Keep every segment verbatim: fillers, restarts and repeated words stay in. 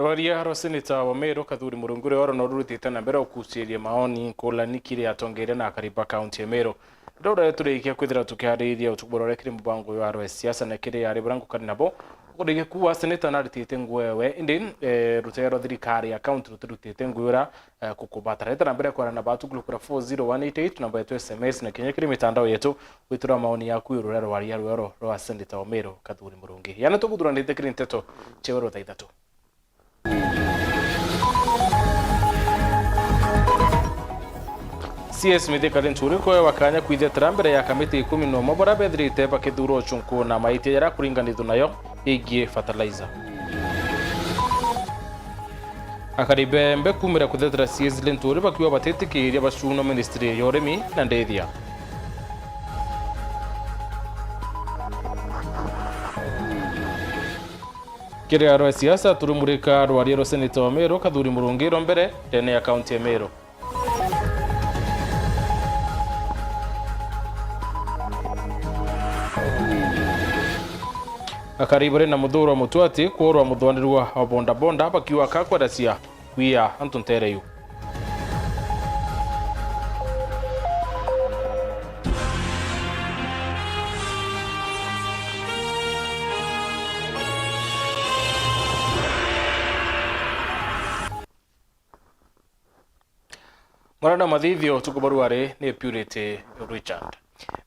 Rwaria rwa Seneta wa Meru Kathuri Murungi uria oro no rurutite na mbere ukuciria maoni nkulani kiri atongeria na akari ba kaunti ya Meru. Riria turikia kwithira tukiaririria utuku bwa rwaria kiri mubango uyu wa rwa siasa na kiri ari baria ngukari nabo, ukurikia kuuga seneta naritite nguo ewe, indi, eh, rutee rwa thirikari ya kaunti rutirutite nguo ira, eh, kukubata. Reta na mbere kwarana na batu kurukura four zero one eight eight, namba yetu S M S na kinya kiri mitandao yetu, witura maoni yaku iguru ria rwaria rwero rwa seneta wa Meru Kathuri Murungi. Yana tukuthuranite kiri nteto ciewe ruthaa ithatu. C S Mithika Linturi kwewa kanya kwithetera mbere ya kamiti ikumi na umwe baria bethirite bakithurwa uchunku na maitia jaria akuringanithua nayo igii fertilizer. Akari bembe kumira kuthetera C S Linturi bakiuga batitikiria bacunwa ministry ya urimi na ndithia. Kiri arwa siasa turimurika rwaria rwa seneta wa Meru Kathuri Murungi rwa mbere ndene ya kaunti ya Meru. Akari bari na muthuro wa Mutwati kuurwa muthwanirwa wa bondabonda bakiuga kakweracia kwia antu ntere iu. Ng'ora na mathithio tuku barua ri ni Purity Richard.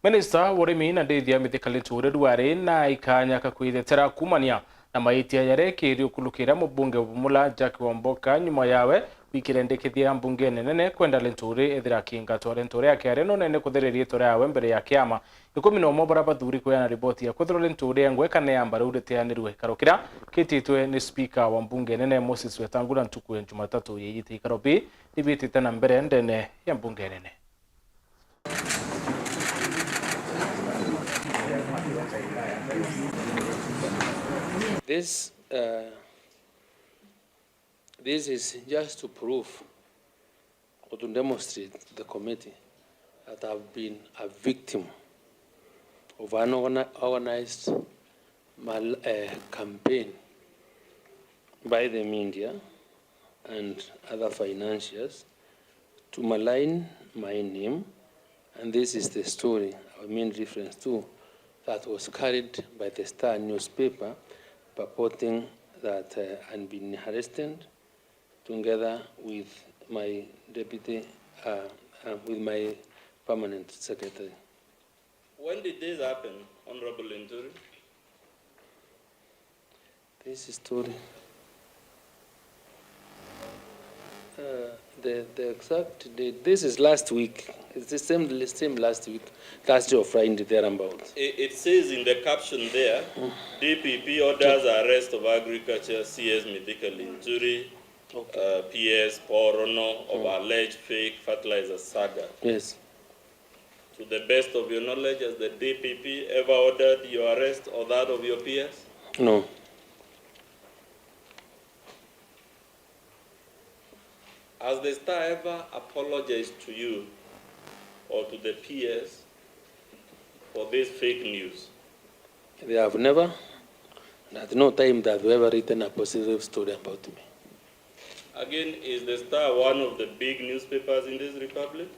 Minista wa urimi na ndithia Mithika Linturi rua ri na ikanya ka kwithetera kumania na maitia jaria ekiri ukulukira mubunge wa Bumula Jack Wamboka nyuma yawe gwikira ndikithia mbungene nene kwenda Linturi ethira akingatwa. Linturi akiaria nonene kutheria riitwa riawe mbere ya kiama ikumi na umwe baria bathuri kweana riboti ya kwithirwa Linturi engwe kana yamba riu riteanirwe. Karukira kititwe ni spika wa mbunge nene Moses Wetangula ntuku ya Jumatatu ya ijite ikaro bi ribitite na mbere ndene ya mbunge nene. This, uh, this is just to prove or to demonstrate the committee that I've been a victim of an orga-, organized mal-, uh, campaign by the media and other financiers to malign my name, and this is the story I made reference to that was carried by the Star newspaper purporting that, uh, I'd been arrested together with my deputy, uh, uh, with my permanent secretary. When did this happen, Honorable Linturi? This story. Uh, the, the exact date, this is last week. It's the same, same last week, Thursday or Friday, thereabout. It, it says in the caption there, mm, D P P orders arrest of agriculture C S Mithika Linturi, okay, uh, P S Paul Rono of, mm, alleged fake fertilizer saga. Yes. To the best of your knowledge, has the D P P ever ordered your arrest or that of your peers? No. Has the Star ever apologized to you or to the peers for this fake news? They have never, and at no time they have ever written a positive story about me. Again, is the Star one of the big newspapers in this republic?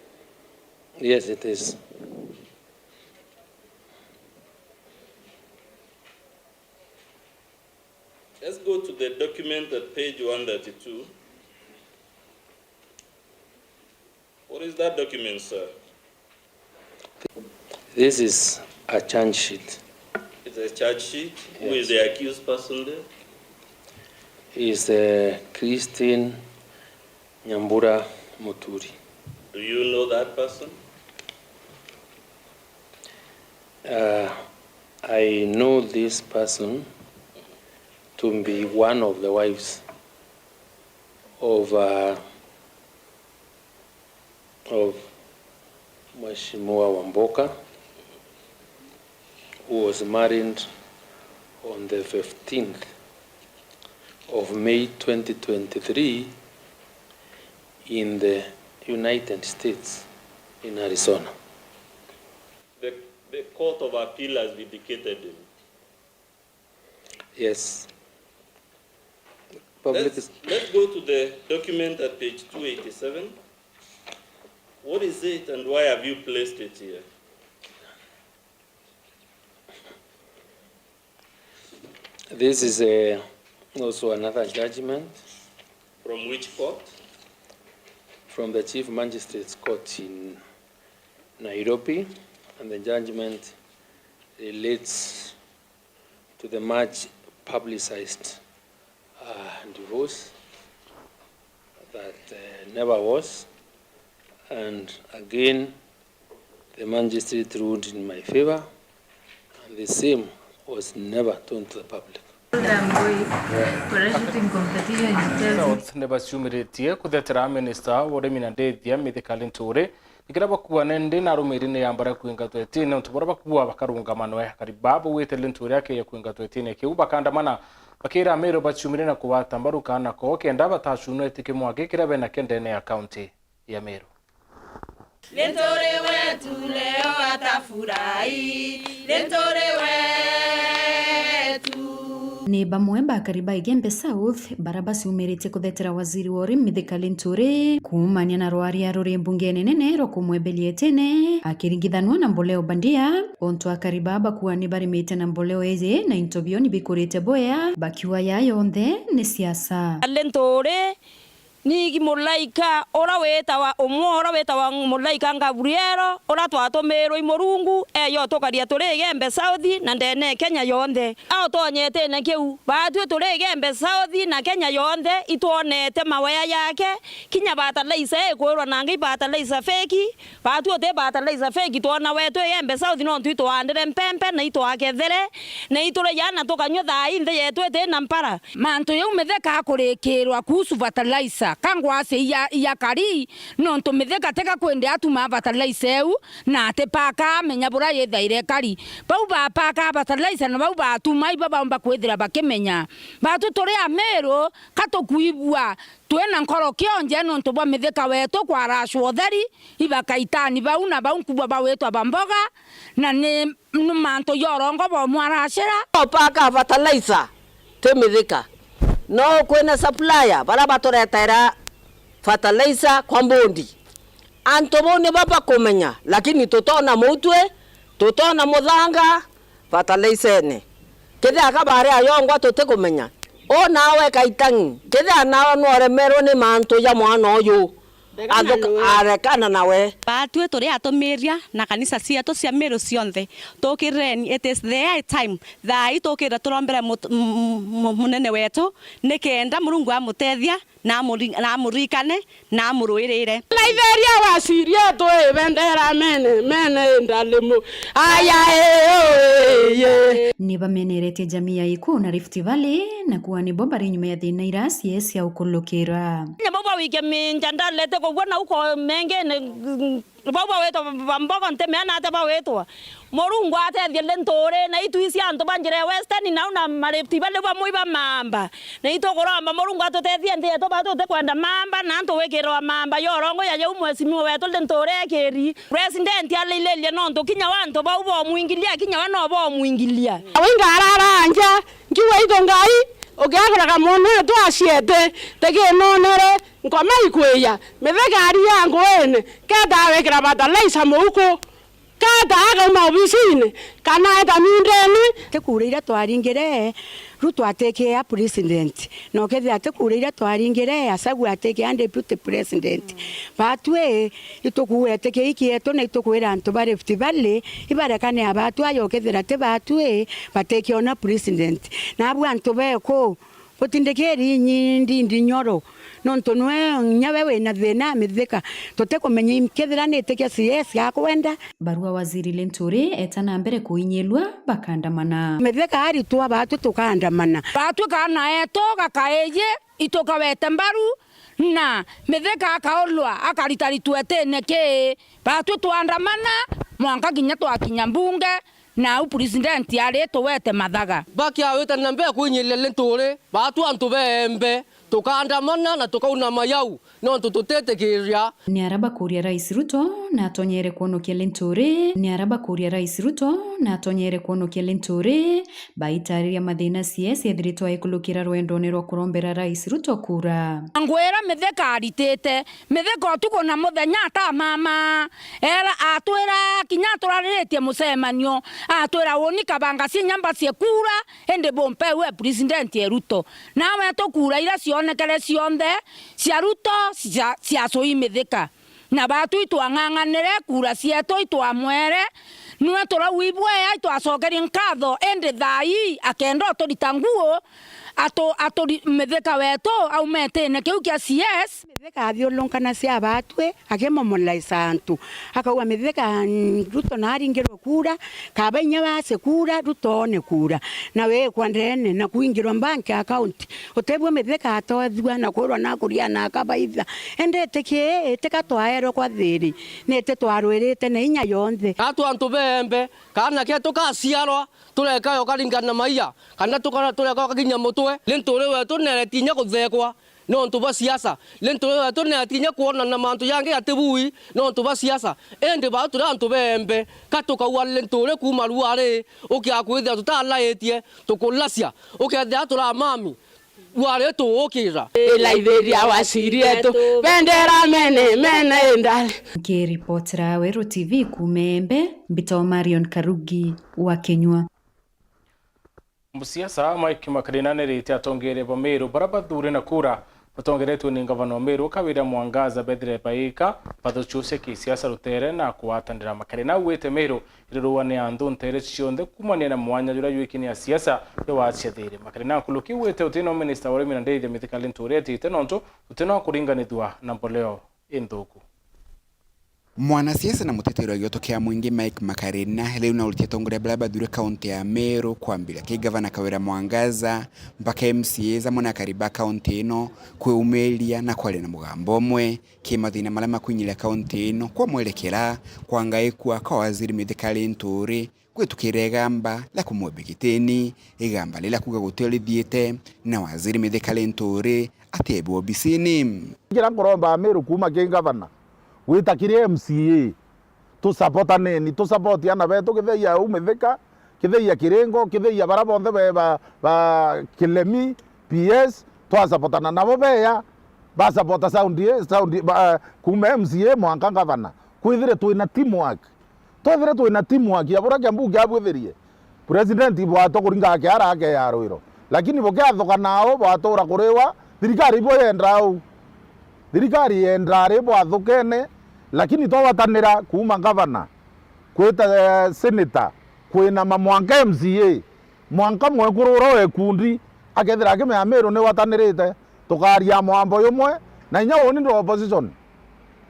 Yes, it is. Let's go to the document at page one thirty-two. What is that document, sir? This is a charge sheet. It's a charge sheet. Who is, yes, the accused person there? Is, uh, Christine Nyambura Muturi. Do you know that person? Uh, I know this person to be one of the wives of, uh, of Mheshimiwa Wamboka, who was married on the fifteenth of May twenty twenty-three in the United States in Arizona. The, the Court of Appeal has vindicated him. Yes. Public Let's, is let's go to the document at page two eighty-seven. What is it and why have you placed it here? This is, uh, also another judgment. From which court? From the Chief Magistrate's Court in Nairobi, and the judgment relates to the much publicized, uh, divorce that, uh, never was, and again, the magistrate ruled in my favor, and the same was never told to the public. Nä baciumiritie kuthetera minista wa urimi na ndithia Mithika Linturi, nikira bakuane ndi na arumiri ni yambara kwingatwa itine untu buria bakuua bakarungama nwe. Akari baa baugite Linturi akeya kwingatwa itine kiu bakandamana bakira Ameru baciumire na kubata mbaru kaana koo kenda batacunwa itiki mwaki kiria bena kendene ya kaunti ya Meru. Linturi wetu leo atafurahi, Linturi wetu. Ni bamwe ba akari ba Igembe South bara baciumiritie kuthetera waziri wa urimi Mithika Linturi kuumania na rwaria ruri mbungene nene rwa kumweberia itine akiringithanua na mboleo bandia, ontu akari baa bakuani barimite na mboleo iji na into bio ni bikurite bwea, bakiuga ya yonthe ni siasa. Linturi Nigi mulaika ura witawa, umwe ura witawa mulaika Gabrielo, ura twatumirwe i Murungu, eyo tukaria turi Igembe South na ndene Kenya yonthe. Autonye itine kiu, baatwi turi Igembe South na Kenya yonthe, itwonete mawea yake, kinya fertilizer ikwirwa nangi i fertilizer fake, baatwi uti fertilizer fake, twona wetu Igembe South nontu itwaandire mpempe na itwakethere, na iturija na tukanyua thaa ii nthi yetu iti na mpara. Mantu jau Mithika akurikirwa kuhusu fertilizer, ka ngwasi iya, iya kari, nontu Mithika tika kwindi atuma fertilizer eu, na ati paka amenya buria yithaire kari. Bau bapaka fertilizer na bau batuma ibo baumba kwithira bakimenya. Batu turi Ameru, ka tukwigua twina nkoro kionje nontu bwa Mithika wetu kwarashwa utheri, ibakaitani bau na bau nkubwa bawitwa ba mboga, na ni ni mantu ya urongo bomwaracira. Opaka fertilizer ti Mithika. No kwina supplier bara baturetaira fertilizer kwa mbondi. Antu bau nibo bakumenya, lakini tutona mutwe, tutona muthanga fertilizer-ene. Kethia ka bari ayongwa tutikumenya. U nawe Kaitang'i, kethia nawe nworemerwe ni mantu ja mwana uyu, Regana athuka-, nawe. Arekana nawe. Baatwi turi atumiria na kanisa cietu cia Meru cionthe, tukirireni, it is the high time. Thaa ii tukirira turombere mut-, m-, m-, munene wetu, nikenda Murungu amutethia, na amuri-, na amuririkane, na amuruirire. Raithiria wacirie twi bendera mene, mene indalimu. Aya, ee, ee, ee. Ni bameneretie jamii ya Ikuu na Rift Valley, na kuuga nibo bari nyuma ya thina iria cie cia ukulukira. Kinya bau bawikia minja ndarete kugua nau ko mengene, bau bawitwa ba mbogo ntimeana atia bawitwa. Murungu atethie Linturi na itwi cia antu ba njira ya Western nau na ma Rift Valley bamwe iba maamba. Na itukuromba Murungu atutethie nthi yetu batu tutikwenda maamba na antu gwikirwa maamba ya urongo ya jau mheshimiwa wetu Linturi ekiri. President alililye nontu kinya wa antu bau bomwingilia, kinya we no bomwingilia. Wingarara nja, nkiuga, "Ithe Ngai, ukiaguraga mwana wetu aciete, tikinonere, nkoma ikwiya, Mithika ari ya nguine, keta wikira fertilizer muuku, keta akauma obisine, kana eta miundene." Ti kura iria twaringire, Ruto atikia president, na ukethira ti kura iria twaringire, Gachagua atikia deputy president. Batwi, itukuwete kii kietu na itukwira antu ba Rift Valley ibarekane a batwi, aja ukethira ti batwi, batikiona president. Nabu antu beku, butindikiri inyi ndindi nyoro, nontu nwe inya we wina thina ya Mithika, tutikumenya i-, kethira ni itikia C S akwenda. Barua waziri Linturi eta na mbere kuinyilua bakandamana. Mithika aritwa batwi tukandamana. Batwi kana etu gakaiji itukawete mbaru, na Mithika akaulwa akaritaritwa itine kii. Batwi twandamana mwanka kinya twakinya mbunge, nau president ari tuwete mathaga. Bakiawite na mbere kwinyiria Linturi, batwi antu beembe, Tukaandamana na tukauna mayau, nontu tutitikiria. Ni ara bakuria Rais Ruto na atonyere kwonokia Linturi. Ni ara bakuria Rais Ruto na atonyere kwonokia Linturi, baitariria mathina C S ethiritwe aikulukira rwendone rwa kurombera Rais Ruto kura. Ngwira Mithika aritite, Mithika utuku na muthenya atamama. Era atwira kinya turariritie mucemanio, atwira uni kabanga cia nyamba cia kura, indi bumpe we president e Ruto. Nawe tu kura iria cionekere cionthe cia Ruto cia, cia Cui Mithika. Na batu itwang'ang'anire kura cietu itwamwere, nwe turauibwe itwacokerie nkatho, indi thaa ii akenda uturita nguo, atu, aturi, Mithika wetu aume itine kiu kia C S. Mithika athiurunka na cia batwi, akimomolaisa antu. Akauga, Mithika, mm, Ruto naringirwe kura, kaba inya bace kura, Ruto one kura. Na wikwa ndene, na kwingirwa bank account. Utebua Mithika atothua, na kwirwa nakuria na akabaitha. Indi iti kii, iti ka twaerwe kwa thiri, ni iti twarwirite na inya yonthe. Atu antu beembe, kaana ketu kaciarwa, tureka yo karingana na maia, kana tuka-, tureka yo kakinya mutwe. Linturi wetu neereti inya kuthekwa nontu bwa siasa. Linturi wetu neereti inya kwonana mantu jangi atibui nontu bwa siasa. Indi bau turi antu beembe, ka tukaua Linturi kuuma ruari, ukia kwithira tutalaitie, tukulacia, ukethira turamami, ruari tuukira. Ilaithiria waciri etu, bendera mene, mene ndari. Nkiripotera Weru T V kuuma Embe, mbitwa Marion Karugi wa Kinyua. Musiasa Mike Makarina nirite atongeria ba Meru bara bathure na kura batongeretwe ni ngavana wa Meru Kawira Mwangaza bethire baika bathucucia kisiasa rutere na kugwatanira. Makarina augite Meru irurua ni anthu ntere cionthe kumania na mwanya juria jwiki ni a siasa juria waciathire. Makarina nkuluki augite utina minista wa urimi na ndithia Mithika Linturi etite nontu utina kuringanithua na mboleo inthuku. Mwanasiasa na muteteri wa gioto kia mwingi Mike Makarina riu nauritie atongoria baria bathure kaunti ya Meru, kwambiria ki gavana Kawira Mwangaza mpaka M C As amwe na akari ba kaunti ino kwiumiria na kwaria na mugambo umwe ki mathina maria makwinyiria kaunti ino, kwa mwerekera kwa ngaikua kwa waziri Mithika Linturi, gwitukira igamba ria kumwomba gitini, igamba riria kuuga guti o rithiite, na waziri Mithika Linturi atiebwa obisini. Ngira nkuromba Amiru kuuma ki ngavana gwita kiri M C A, tusapotaneni, tusapoti ana betu, kitheia u Mithika, kitheia Kiringo, kitheia bara bonthe be ba, ba Kilemi, P S, twasapotana nabo beya, basapota sound, sound, ba, kuuma M C A mwanka ngavana. Kwithire twina teamwork. Twethire twina teamwork ya buria Kiambu kiabwithirie, president ibwatwa kuringa kiara ake ya rwiro, lakini bukiathuka nao bwatura kuriwa, thirikari ibo yenda au. Thirikari yenda ari bwathukene, lakini twawatanira kuuma ngavana, kwita, eh, senator, kwinama mwanka M C A, mwanka mwekuru uria wa ikundi akethira akimenya Amiru ni watanirite, tukaria mwambo jumwe, na inya uuni ndi opposition.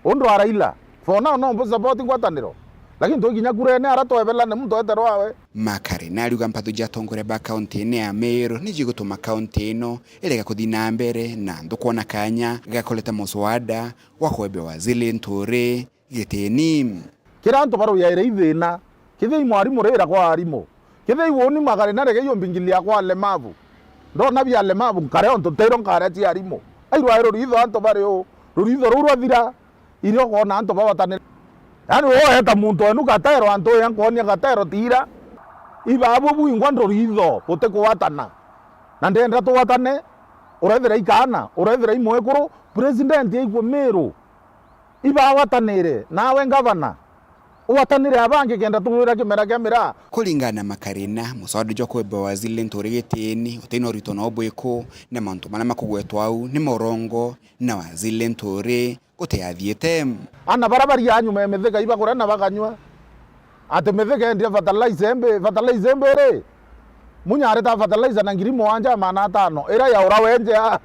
Undu wa Raila, for now no mbu support ngwataniro, lakini twikinya kurene ara twebelane muntu eterwa awe. Makarina ariuga mpatho cia atongoria ba kaunti ino ya Meru ni cigutuma kaunti ino irega kuthi na mbere na anthu kwona kanya ga kureta muswada wa kwebia waziri Linturi gitini. Kira antu baruyaire ithina, kithii mwarimu rira kwa arimu, kithii woni Makarina rege iyo mbingili yakwa alemavu. Ndona bia alemavu nkare ontu ntairo nkare cia arimu. Airwae ruritho antu bari uu, ruritho ruu rwathira, irio ukoona antu bawatanire. Yaani woeta muntu wenu gatero antu ya nkwonia gatero tiira. Ibabu bwingwa nduritho butikugwatana. Na ndenda tugwatane, urethira ikaana, urethira imwekuru, president aikwe Miru. Ibagwatanire nawe ngavana, ugwatanire abangi kenda tugwira kimera kia miraa. Kuringana na Makarina, muswada jwa kweba waziri Linturi gitini utina urito no bwiku, na mantu maria makugwetwa au ni morongo, na waziri Linturi guti athiite. Ana baria baria nyuma ya Mithika ibakuria na bakanyua. Ati Mithika endia fertilizer imbi, fertilizer imbi ri? Munya areta fertilizer na ngiri mugwanja magana atano, iria yaura wenjea.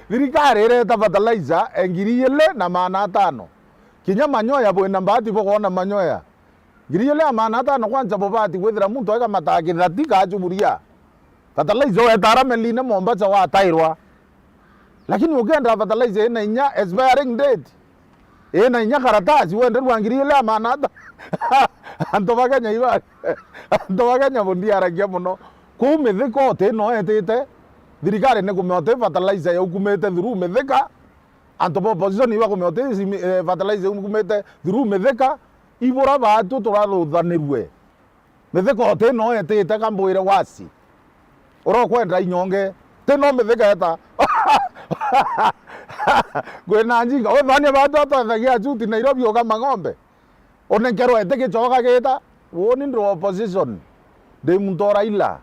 Thirikari ireta fertilizer e ngiri ili na magana atano. Kinya manyoya bwina mbati bukoona manyoya. Ngiri ili na magana atano kwanza bubati kwithira muntu aika mataa kithati ka chuburia. Fertilizer wetaara meline Mombasa watairwa. Lakini ukienda fertilizer ina inya expiring date, ina inya karatasi, wenderua ngiri ili amana ata? Antu ba Kenya iba, antu ba Kenya bundiaragia muno. Kuu Mithika uti no etite, Thirikari ni kumea uti fertilizer yaukumite through Mithika, antu ba opposition ibakumea uti imi-, eh, fertilizer yaukumite through Mithika, ibura baatu turaruthanirue. Mithika uti no etite ka mbwire wasi. Urokwenda inyonge, ti no Mithika eta. Kwina njinga, uthania baatu atathagia achuti Nairobi uga mang'ombe. Unenkerwa iti gichoka gita, woni ndiri opposition, ndi muntu o Raila.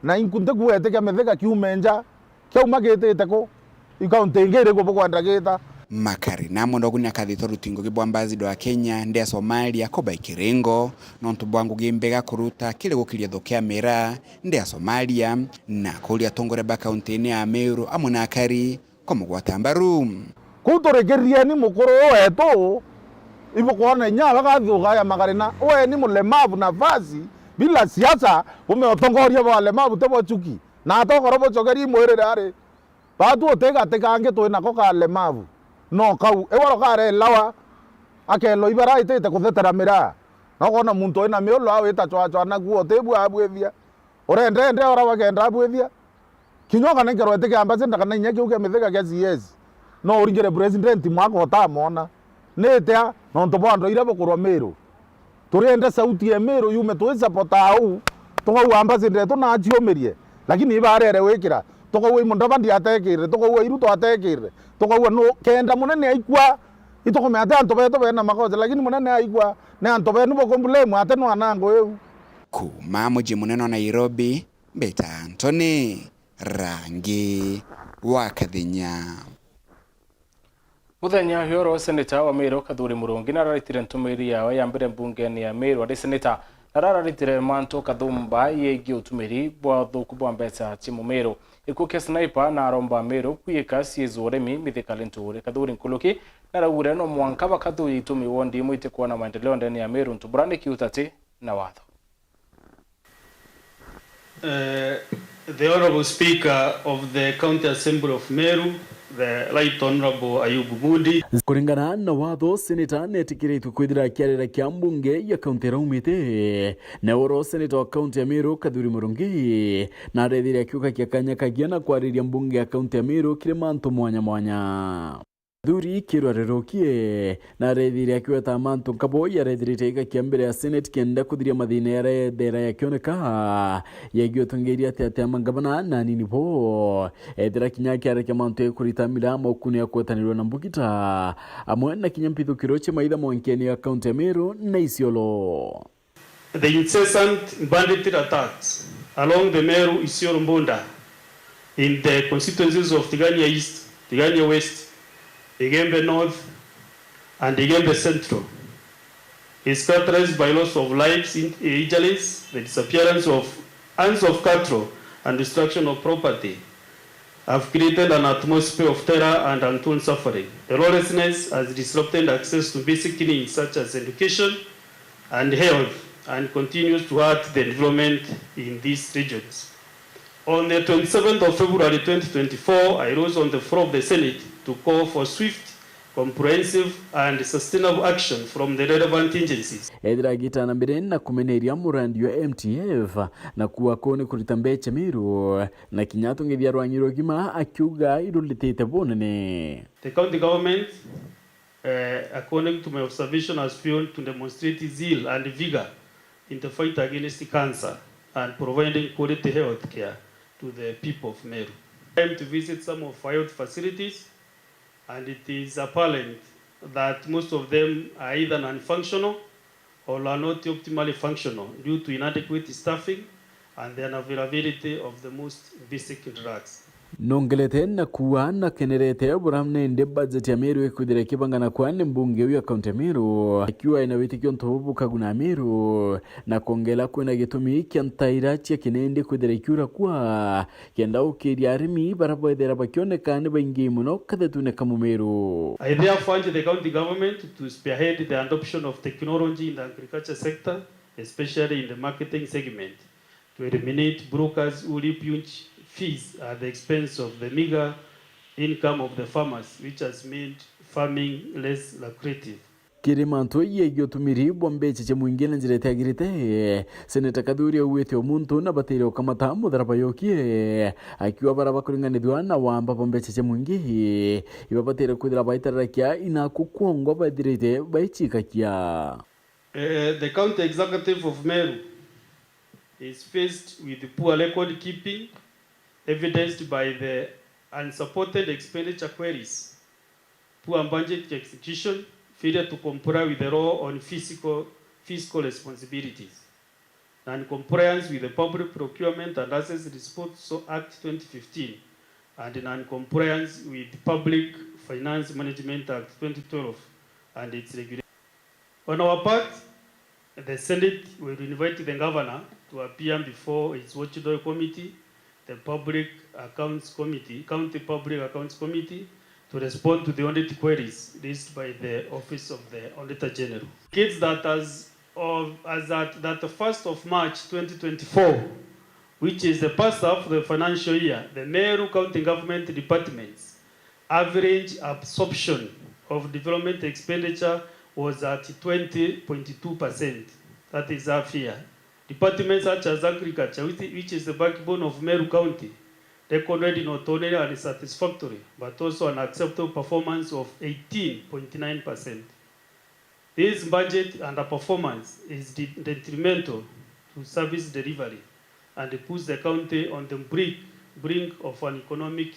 Na inku ntiku iti kia Mithika kiume nja, kiauma gitite ku? I kaunti ingi iriku bukwenda gita? Makari na amwe ndoguni akathitwa rutingo ki bwa ambassador wa Kenya nde ya Somalia Kobai Kiringo, nontu bwa ngugi mbega kuruta kiri gukiria thu kia miraa nde ya Somalia, na kuria atongoria ba kaunti-ini ya Meru amwe na akari kumugwata mbaru. Kuu turikirieni mukuru wetu, ibukwona inya awe gathuka ya Magarina, ueni mulemavu nafasi, bila siasa, ume utongoria bwa walemavu ti bwa chuki. Na atokoro bucokerie mwirire ari, batu uti gati kangi twi nako ka alemavu. No kau, iwe ro karelawa, akelo ibara itite kuthetera miraa. No kona muntu wina miulu awita chwachwa naku, utibua abwithia. Urendende ora bagenda abwithia. Kinya ukanenkerwa iti kia ambassador kana inya kiu kia Mithika kia C S, no uringire president mwaka utamwona. Ni itia? Nontu bwa antu iria bukurwa Meru. Turienda sauti ya Meru yume, twi support au, tukauga ambassador yetu naciumirie, lakini ibarere wikira, tukauga i Mudavadi atekirire, tukauga i Ruto atekirire, tukauga nu kenda munene aikua, itukumea ati antu betu bena makosa, lakini munene aikua, ni antu benu bukumblame ati nwanangu iu. Kuma muji munene wa Nairobi, Mbeta Anthony Rangi wa Kathenya. Muthenya uyu oro seneta wa Meru Kathuri Murungi nararitire ntumiri yawe ya mbere mbungene ya Meru ari seneta, narararitire mantu kathumba yegii utumiri bwa uthuku bwa mbeca cia Mumeru. Gikuo kia Sniper na aromba Meru kwiika ciizu urimi Mithika Linturi. Kathuri Nkuluki naraugire no mwanka bakathuye itumi wondi imwe itikwona maendeleo ndene ya Meru ntu bura ni kiutati na watho. Eh, the Honourable Speaker of the County Assembly of Meru, the Right Honourable Ayub Mudi. Kuringana na watho, seneta netikiritwe kwithira akiarira kia mbunge ya kaunti iraumite. Na oro seneta wa kaunti ya Meru, Kathuri Murungi, narethire akiuga kia kanya kagia na kwariria mbunge ya kaunti ya Meru kiri mantu mwanya mwanya. Thuri Kirwa Rirukie narethire akiweta mantu nkabo yarethirite igakia mbere ya Senate kenda kuthiria mathina yaria yethera yakioneka yegii utongeria ati ati ama ngavana na anini bo. Ethira kinya akiarekia mantu ya kurita mira maukuni ya kwetanirwa na mbugita, amwe na kinya mpithukiro cia maitha mwankene ya kaunti ya Meru na Isiolo. The incessant banditry attacks along the Meru Isiolo border in the constituencies of Tigania East, Tigania West, Igembe North, and Igembe Central is characterized by loss of lives, in-, injuries, the disappearance of, and of cattle, and destruction of property have created an atmosphere of terror and untold suffering. The lawlessness has disrupted access to basic needs such as education and health and continues to hurt the environment in these regions. On the twenty-seventh of February twenty twenty-four, I rose on the floor of the Senate to call for swift, comprehensive and sustainable action from the relevant agencies. Ethira agitana mbere na kumeneria murandi wa M T F na kuwa kuu ni kurita mbeca Meru, na kinya atongithia rwangi rugima akiuga iruritite bunene. The county government, eh, according to my observation, has failed to demonstrate zeal and vigor in the fight against cancer and providing quality health care to the people of Meru. Time to visit some of our health facilities, and it is apparent that most of them are either non-functional or are not optimally functional due to inadequate staffing and the unavailability of the most basic drugs. Nongelete na kuuga nakenerete bura nindi budget ya Meru ikwithira ikibangana kwa ni mbunge uyu ya kaunti ya Meru, akiuga ina witikio ntu bubu bukaguna Meru, na kwongela kwina gitumi kia ntaira cia kinindi kwithira ikiura kwa kenda ukiria arimi bara bwethira bakioneka ni baingi mono kathetune ka Mumiru. I therefore urge the county government to spearhead the adoption of technology in the agriculture sector, especially in the marketing segment, to eliminate brokers who reap huge fees at the expense of the meager income of the farmers, which has made farming less lucrative. Kiri mantu jegie utumiri bwa mbecha cia mwingi na njira itiagirite, Seneta Kathuri augite o muntu nabatire ukamata mutharaba yokie, akiuga bara bakuringanithua na wamba bwa mbecha cia mwingi, ibabatire kwithira baitararakia inaku kwongwa baithirite baicikakia. Eh, the County Executive of Meru is faced with poor record keeping, evidenced by the unsupported expenditure queries, poor budget execution, failure to comply with the law on fiscal, fiscal responsibilities, non-compliance with the Public Procurement and Assets Disposal Act twenty fifteen, and non-compliance with Public Finance Management Act twenty twelve and its regulations. On our part, the Senate will invite the Governor to appear before its watchdog committee, the Public Accounts Committee, County Public Accounts Committee, to respond to the audit queries raised by the Office of the Auditor General. Indicates that as of, as at thirty-first of March twenty twenty-four, which is the first half of the financial year, the Meru County Government departments average absorption of development expenditure was at twenty point two percent. That is half year. Departments such as agriculture, which, which is the backbone of Meru County, recorded not only an satisfactory but also an acceptable performance of eighteen point nine percent. This budget underperformance is de-, detrimental to service delivery and puts the county on the brink, brink of an economic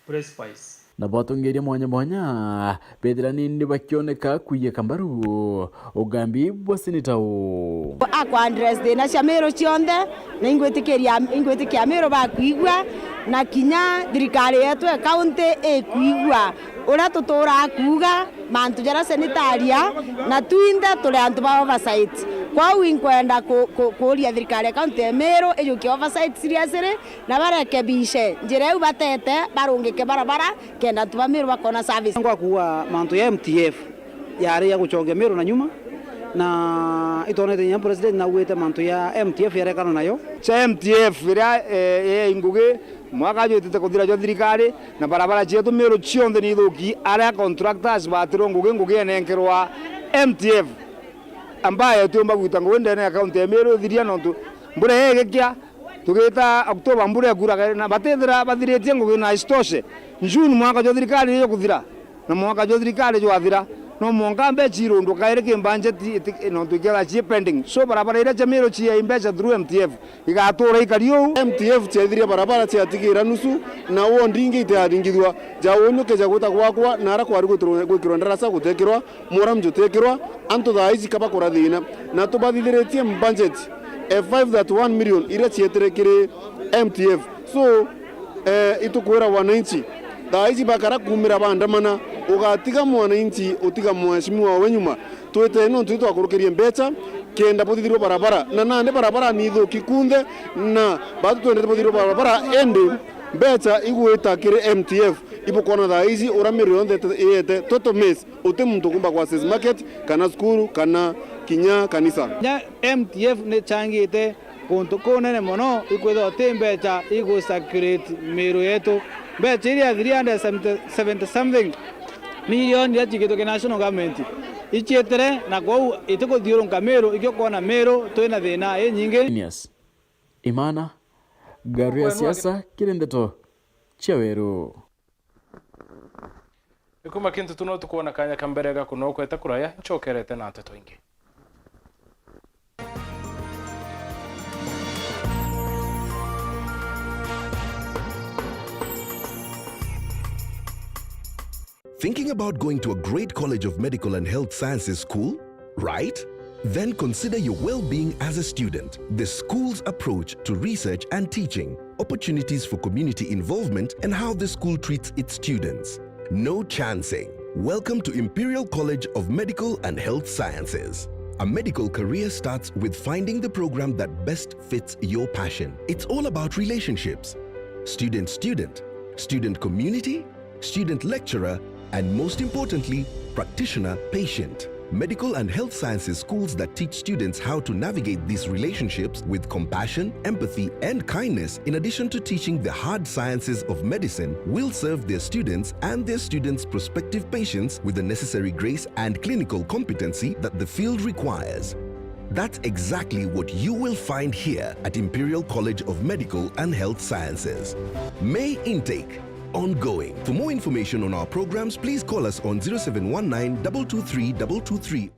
precipice. Na batongeria mwanya mwanya bethira nindi bakioneka kuiyeka mbaru ugambi bwa seneta uu. Akwa address thina cia Meru cionthe, na ingwitikiria, ingwitikia Meru bakwigua, na kinya thirikari yetu e county ikwigua uria tuturaa kuuga mantu jaria seneta aria, na twinthe turi antu ba oversight. Kwou inkwenda ku-, ku-, kuuria thirikari ya county ya Meru ijukie oversight seriously, na barekebishe njira iu batete, barungike barabara, kenda antu ba Meru bakona service. Ngwa kuuga mantu ya M T F yari ya gucokia Meru na nyuma, na itwonete kinya president naugite mantu ya M T F yarekana nayo. Cia M T F iria, eh, ya ngugi mwaka jwitite kuthira jwa thirikari, na barabara cietu Meru cionthe ni ithuki, aria contractors batirwe ngugi, ngugi enenkerwa M T F, ambaye tiumba gwita ngugi ndene ya kaunti ya Meru ithiria, nontu mbura igikia, tugita October mbura ikuraga, na batithira bathiritie ngugi, na isitoshe, June mwaka jwa thirikari ijo kuthira, na mwaka jwa thirikari jwathira, no mwanka mbeca irundwe kairi ki budget iti-, nontu iketha cii pending. So, barabara iria cia Meru ciai mbeca through M T F, igatuura ikari uu. M T F ciaithirie barabara ciatigira nusu, na ward ingi itiaringithua. Ja unyuke ja gwita gwakwa, na ara kwari gwitirwo-, gwikirwa ndarasa gutekirwa, muram jutekirwa, antu thaa ici kabakura thina. Na tubathithiritie budget, eh, five thirty-one million iria cietire kiri M T F. So, eh, itukwira wananchi, thaa ici bakara kumira bandamana, ugatiga mwananchi, utiga mheshimiwa we nyuma. Twite nontu itwakurukirie mbeca, kenda buthithirwe barabara. Na nandi barabara ni ithuki kunthe, na batu twendete buthithirwe barabara, indi mbeca igwita kiri M T F. Ibukona thaa ici uria Meru yonthe ite-, iyete total mess. Uti muntu ukumba kwa Access Market, kana cukuru, kana kinya kanisa. Kinya M T F ni changite guntu kunene mono, ikwithirwa ti mbeca igu circulate Meru yetu. Mbeca iria three hundred seventy, seventy something million iria ciigitwe ki national government iciitire, na kwou itikuthiurunka Meru, ikio kwona Meru twina thina inyingi. Phineas Imana, ngaru ya siasa, kiri ndeto cia Weru. Ni kuma kintu tu no tukwona kanya ka mbere ga kunokwete kuraya, ncokerete na nteto ingi. Thinking about going to a great college of medical and health sciences school? Right? Then consider your well-being as a student. The school's approach to research and teaching, opportunities for community involvement, and how the school treats its students. No chancing. Welcome to Imperial College of Medical and Health Sciences. A medical career starts with finding the program that best fits your passion. It's all about relationships. Student-student, student-community, student-lecturer, and most importantly, practitioner-patient. Medical and health sciences schools that teach students how to navigate these relationships with compassion, empathy, and kindness, in addition to teaching the hard sciences of medicine, will serve their students and their students' prospective patients with the necessary grace and clinical competency that the field requires. That's exactly what you will find here at Imperial College of Medical and Health Sciences. May intake ongoing. For more information on our programs, please call us on zero seven one nine, double two three, double two three.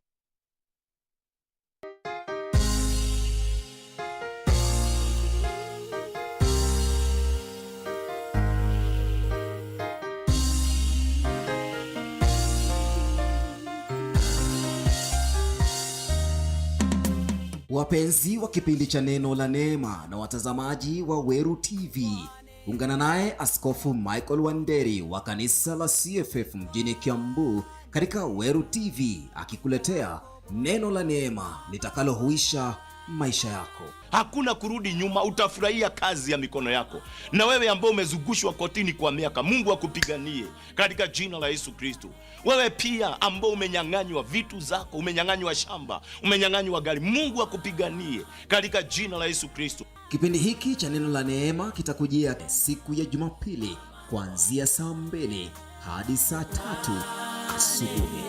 Wapenzi wa kipindi cha Neno la Neema na watazamaji wa Weru T V, ungana naye Askofu Michael Wanderi wa kanisa la C F F mjini Kiambu katika Weru T V akikuletea neno la neema litakalohuisha maisha yako. Hakuna kurudi nyuma, utafurahia kazi ya mikono yako. Na wewe ambao umezungushwa kotini kwa miaka, Mungu akupiganie katika jina la Yesu Kristo. Wewe pia ambao umenyang'anywa vitu zako, umenyang'anywa shamba, umenyang'anywa gari, Mungu akupiganie katika jina la Yesu Kristo. Kipindi hiki cha Neno la Neema kitakujia siku ya Jumapili kuanzia saa mbili hadi saa tatu asubuhi.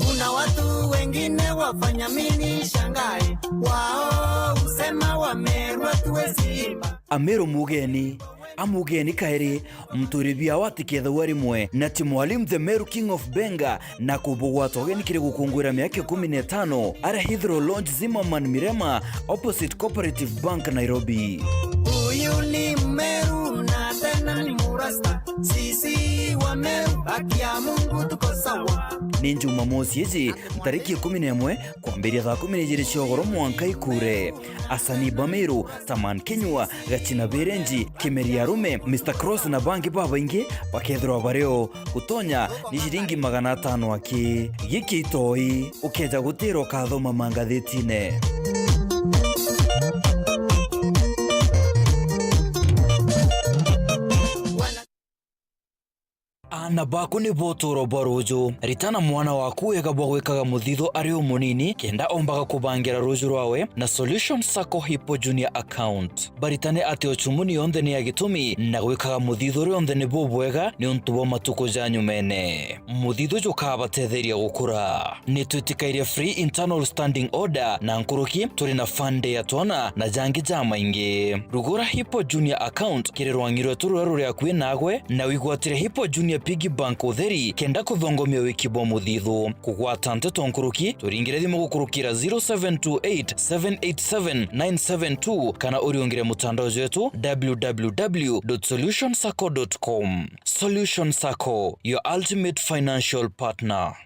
Kuna watu wengine wafanya mimi nishangae, wao husema Wameru hatuwezi imba. Ameru mugeni, amugeni kairi, mturi biao atikethagwa rimwe, na ti Mwalimu the Meru King of Benga, na kubugwata ugeni kiri gukungwira miaka ikumi na itano, aria Heathrow Lodge Zimmerman Mirema, opposite Cooperative Bank, Nairobi. Huyu ni Mmeru na tena ni Murasta. Sisi Wameru, haki ya Mungu tuko sawa. Ni Jumamosi iji, ntariki ikumi na imwe, kwambiria thaa kumi na ijiri cia ugoro mwanka ikure. Asani ba Meru, Taman Kinyua, Gachina Berenji, Kimeri Arume, Mister Cross na bangi babaingi bakethirwa bario. Gutonya ni ciringi magana atano aki. Giki itoi, ukeja gutira ukathoma mangathitine. Aana baku nibo utuuro bwa ruuju. Ritana mwana waku wega bwa gwikaga muthithu ari umunini, kenda ombaga kubangira ruuju rwawe na Solution Sacco Hippo Junior Account. Baritane ati ucumuni yonthe ni ya gitumi, na gwikaga muthithu rionthe ni bubwega niuntu bwa matuku ja nyumene. Muthithu jukabatetheria gukura. Ni twitikairie free internal standing order na nkuruki, turi na fund ya twana na jangi jamaingi. Rugura Hippo Junior Account kiri rwangi rwetu ruria ruri akui nagwe, na wigwatire Hippo Junior Piggy Bank utheri, kenda kuthongomia wiki bwa muthithu. Kugwata nteto nkuruki, turingire thimu gukurukira zero seven two eight, seven eight seven, nine seven two, kana uriungire mutandao jwetu, w w w dot solution sacco dot com. Solution Sacco, your ultimate financial partner.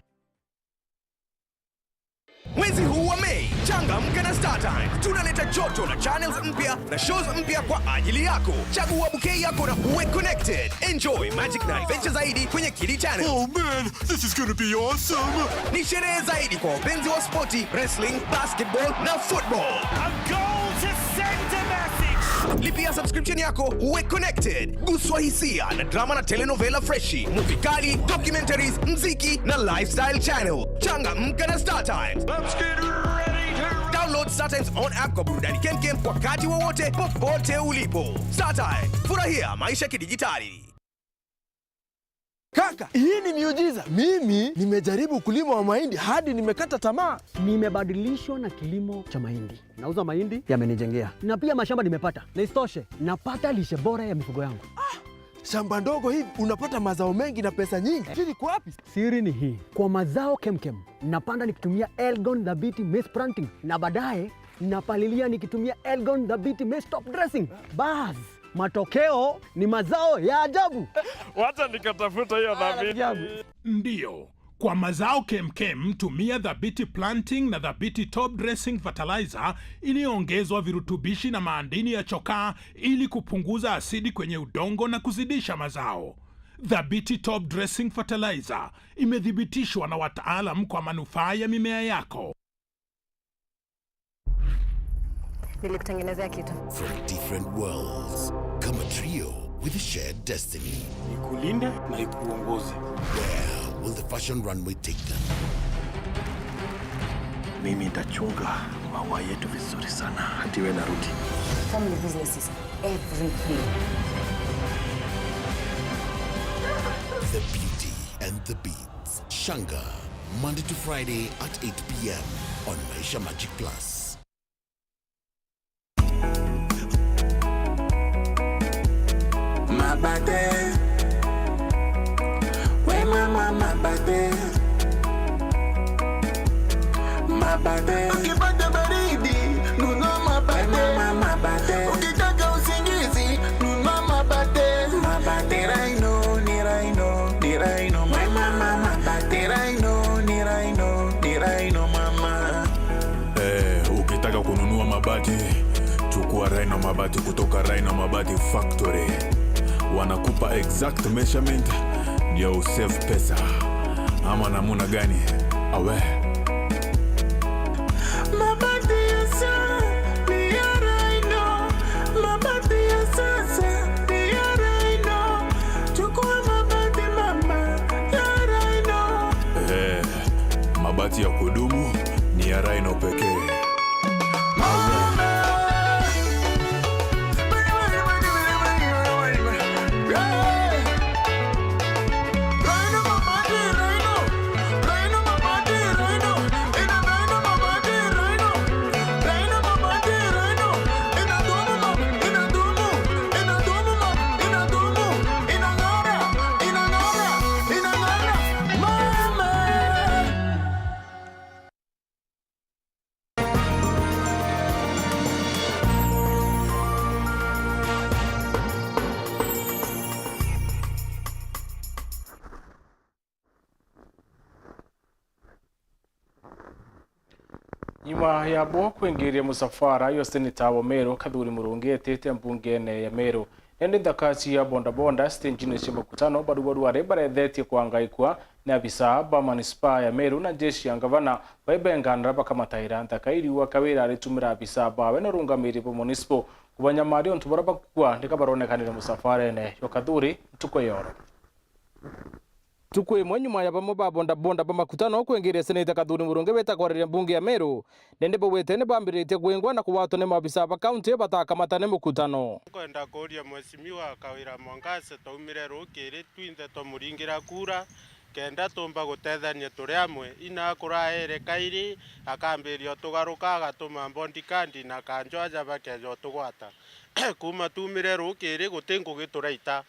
Mwezi huu wa Mei, changamka na StarTimes. Tunaleta joto la channels mpya na shows mpya kwa ajili yako. Chagua bouquet yako na uwe connected. Enjoy magic na adventure zaidi kwenye Kidi Channel. Oh man, this is gonna be awesome! Ni sherehe zaidi kwa wapenzi wa spoti, wrestling, basketball na football. A goal to send a message. Lipia subscription yako, uwe connected. Guswa hisia na drama na telenovela freshi, movie kali, documentaries, mziki na lifestyle channel. Changamka na StarTimes. Let's get ready to download StarTimes on app kwa burudani kemkem wakati wowote, popote ulipo. StarTimes, furahia maisha kidijitali. Kaka, hii ni miujiza. Mimi nimejaribu ukulima wa mahindi hadi nimekata tamaa. Nimebadilishwa na kilimo cha mahindi. Nauza mahindi, yamenijengea. Na pia mashamba nimepata. Na isitoshe, napata lishe bora ya mifugo yangu. Ah, shamba ndogo hivi, unapata mazao mengi na pesa nyingi. Siri iko wapi? Siri ni hii. Kwa mazao kemkem, napanda nikitumia Elgon Dhabiti Maize Planting. Na baadaye, napalilia nikitumia Elgon Dhabiti Maize Top Dressing. Bas, matokeo ni mazao ya ajabu. Wacha nikatafuta hiyo Dhabiti. Ndio. Kwa mazao kemkem, tumia Dhabiti Planting na Dhabiti Top Dressing Fertilizer iliyoongezwa virutubishi na maadini ya chokaa ili kupunguza asidi kwenye udongo na kuzidisha mazao. Dhabiti Top Dressing Fertilizer imethibitishwa na wataalam kwa manufaa ya mimea yako. Nilikutengenezea kitu. From different worlds, come a trio with a shared destiny. Ikulinde na ikuongoze. Where will the fashion runway take them? Mimi nitachunga maua yetu vizuri sana hadi we narudi. Family business is everything. The Beauty and the Beats. Shanga, Monday to Friday at eight p m on Maisha Magic Plus. Mabate. We mama mabate. Mabate. Ukipata baridi, nunua mabate. We mama mabate. Ukitaka usingizi, nunua mabate. Mabate. Ni Rhino, ni Rhino, ni Rhino, mama. Ni Rhino, ni Rhino, ni Rhino, mama. Eh, ukitaka kununua mabati, chukua Rhino Mabati kutoka Rhino Mabati Factory. Wanakupa exact measurement ndio usave pesa. Ama namuna gani? Awe. Mabati ya sasa ni ya Rhino. Mabati ya sasa ni ya Rhino. Chukua mabati mama ya Rhino. Eh, mabati ya kudumu ni ya Rhino pekee. Nyuma ya bo kwingiria musafara yo seneta wa Meru Kathuri Murungi etite mbungene ya Meru, nende nthaka cia bodaboda stage-ini cia Makutano, barubaru ari barethetie kwangaikua ni abisa ba manispaa ya Meru na njeshi ya ngavana baibenganira bakamataira nthaka iriua Kawira aritumira abisa bawe na urungamiri bwa municipal kubanyamaria untu buria bakukua ndika baronekanire musafarene yo Kathuri ntuku ya oro. Ntuku imwe nyuma ya bamwe ba bodaboda ba Makutano kwingiria seneta Kathuri Murungi wita kwareria mbunge ya Meru, nende baugite ni bambiritie kwingwa na kugwatwa ni maabisa ba kaunti batakamatane mukutano. Nkwenda kuuria Mheshimiwa Kawira Mwangaza, twaumire rukiri twinthe twamuringira kura, kenda tumba gutethania turi amwe. Ina akuraere kairi, akambiria utugaruka, agatuma bodyguard na kanjo aja bakeja utugwata. Kuuma tumire rukiri, guti ngugi turaita.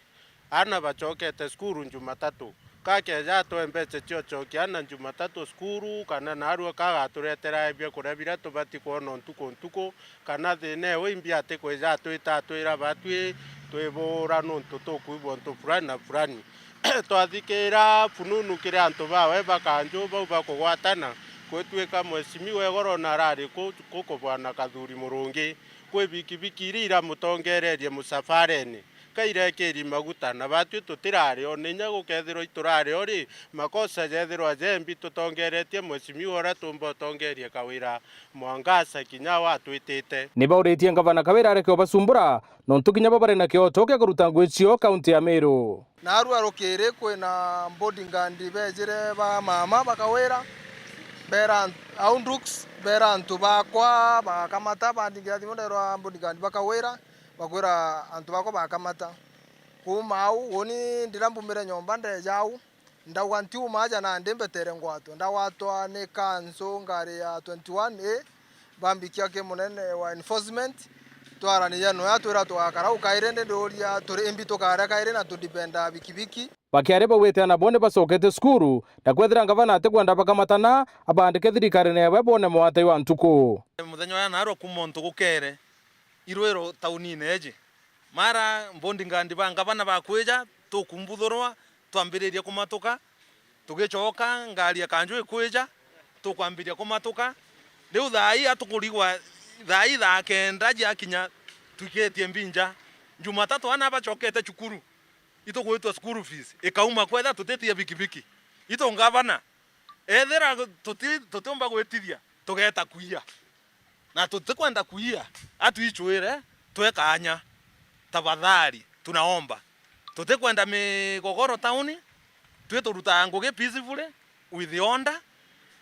Aana bacokete cukuru Jumatatu. Kakeja atwe mbeca cia ucokia aana Jumatatu cukuru, kana naarua kagaturetera biakuria biria tubati kwona ntuku ntuku, kana thina iu imbi atikwija atwita atwira batwi twibura nuntu tukwigua untu fulani na fulani. Twathikira fununu kiri antu bawe bakanju bau bakugwatana, gwitwika Mheshimiwa igoro na arari ku, ku kubwana Kathuri Murungi, kwi bikibiki iria iramutongererie musafarene. Ka irekiri maguta, na batwi tutirari o, na inya gukethirwa iturari o ri, makosa jethirwa jembi tutongeretie Mheshimiwa uria tumba utongerie Kawira Mwangaza kinya watwitite. Ni bauritie ngavana Kawira areke ubasumbura, nontu kinya bo bari na kioto kia kuruta ngui cio kaunti ya Meru. Naarua rukiri kwina bodyguard bejire ba mama ba Kawira, bera ant-, au Ndux, bera antu bakwa bagakamata, bandingira thimu nderwa bodyguard ba Kawira. Bakwira antu bakwa bakamata. Kuuma au, uni ndira mbumire nyomba ndeja au, ndauga ntiuma aja nandi mbetere ngwatwe. Ndagwatwa ni kanso ngari ya twenty one A, bambikia ki munene wa enforcement, twaraniria noe atwira tugakara au kairi, ndi nduria turi imbi tukaria kairi na tudipenda bikibiki. Bakiaria baugite ana bo ni bacokete cukuru, na kwethira ngavana atikwenda bakamatana, abandike thirikarine yawe bone mwate jwa ntuku. Muthenya uria naarua kuuma untu gukere, irwiro taunine eji. Mara bodyguard ba ngavana bakwija, tukumbuthurwa, twambiririe kumatuka, tugicoka, ngari ya kanju ikwija, tukwambiria kumatuka. Riu thaa ii atukurigwa, thaa ii thaa kenda jiakinya, twikitie mbinja. Jumatatu ana bacokete cukuru, itugwitwa school fees ikauma kwetha tutitia bikibiki. Itu ngavana, ethira tuti-, tutiumba gwitithia, tugeta kuia. Na tutikwenda kuia, atuichwire twe kaanya. Tafadhali, tunaomba. Tutikwenda migogoro tauni, twi turutaga ngugi peacefully, with order.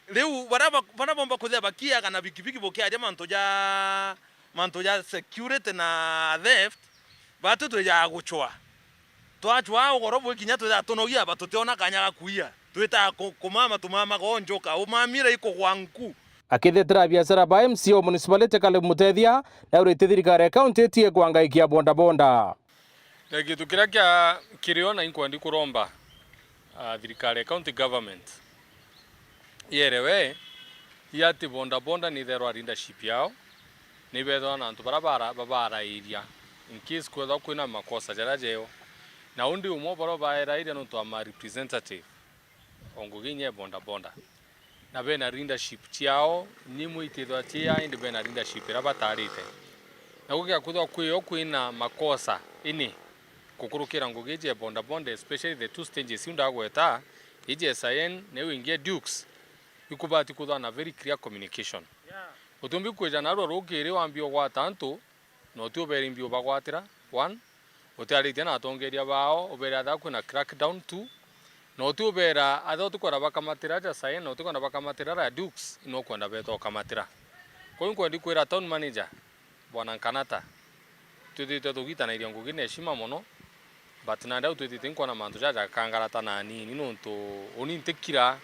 Riu baria ba-, baria bomba kwithira bakiaga na bikibiki bukiaria mantu ja, mantu ja security na theft, batwi twijaga guchwa. Twachwaa ugoro bwi kinya twithaa tunogia aba tutiona kanya ga kuia. Twithaa ku-, kumama tumamaga o njoka, umamire ikugwa nku. Akithetera biashara ba M C A o municipality Caleb Mutethia, naurite thirikari ya county itie kwangaikia bodaboda. Na gintu kiria kia kirio na inkwendi kuromba, ah, thirikari ya county government, yerewe, i ati bodaboda ni itherwa leadership yao, ni bethwa na antu baria bara-, babarairia, in case kwethwa kwina makosa jaria jeo. Na undi umwe baria baerairia nontu wa ma representative o ngugi inya e bodaboda. Na bena leadership ciao, ni imwe itithwa cia, indi bena leadership iria batarite. Na gugiakwithwa kwio kwina makosa, ini, gukurukira ngugi iji e bodaboda, especially the two stages iu ndagweta, iji e Sayen, na iu ingi e Dukes, ikubati kwithwa na very clear communication. Utiumbi kwija narua rukiri wambia ugwata antu, na uti uberi mbi ubagwatira, one, utiaritie na atongeria bao, ubere atha kwina crackdown, two, na uti ubera atha utikwenda bakamatira ja Sayen, na utikwenda bakamatira ra Dukes, ino ukwenda beta ukamatira. Kwou inkwendi kwira town manager, Bwana Nkanata, twithitwe tugitanairia ngugi na heshima mono, but nandi au twithite inkwona mantu jaja jakangarata na anini, nontu uni ntikira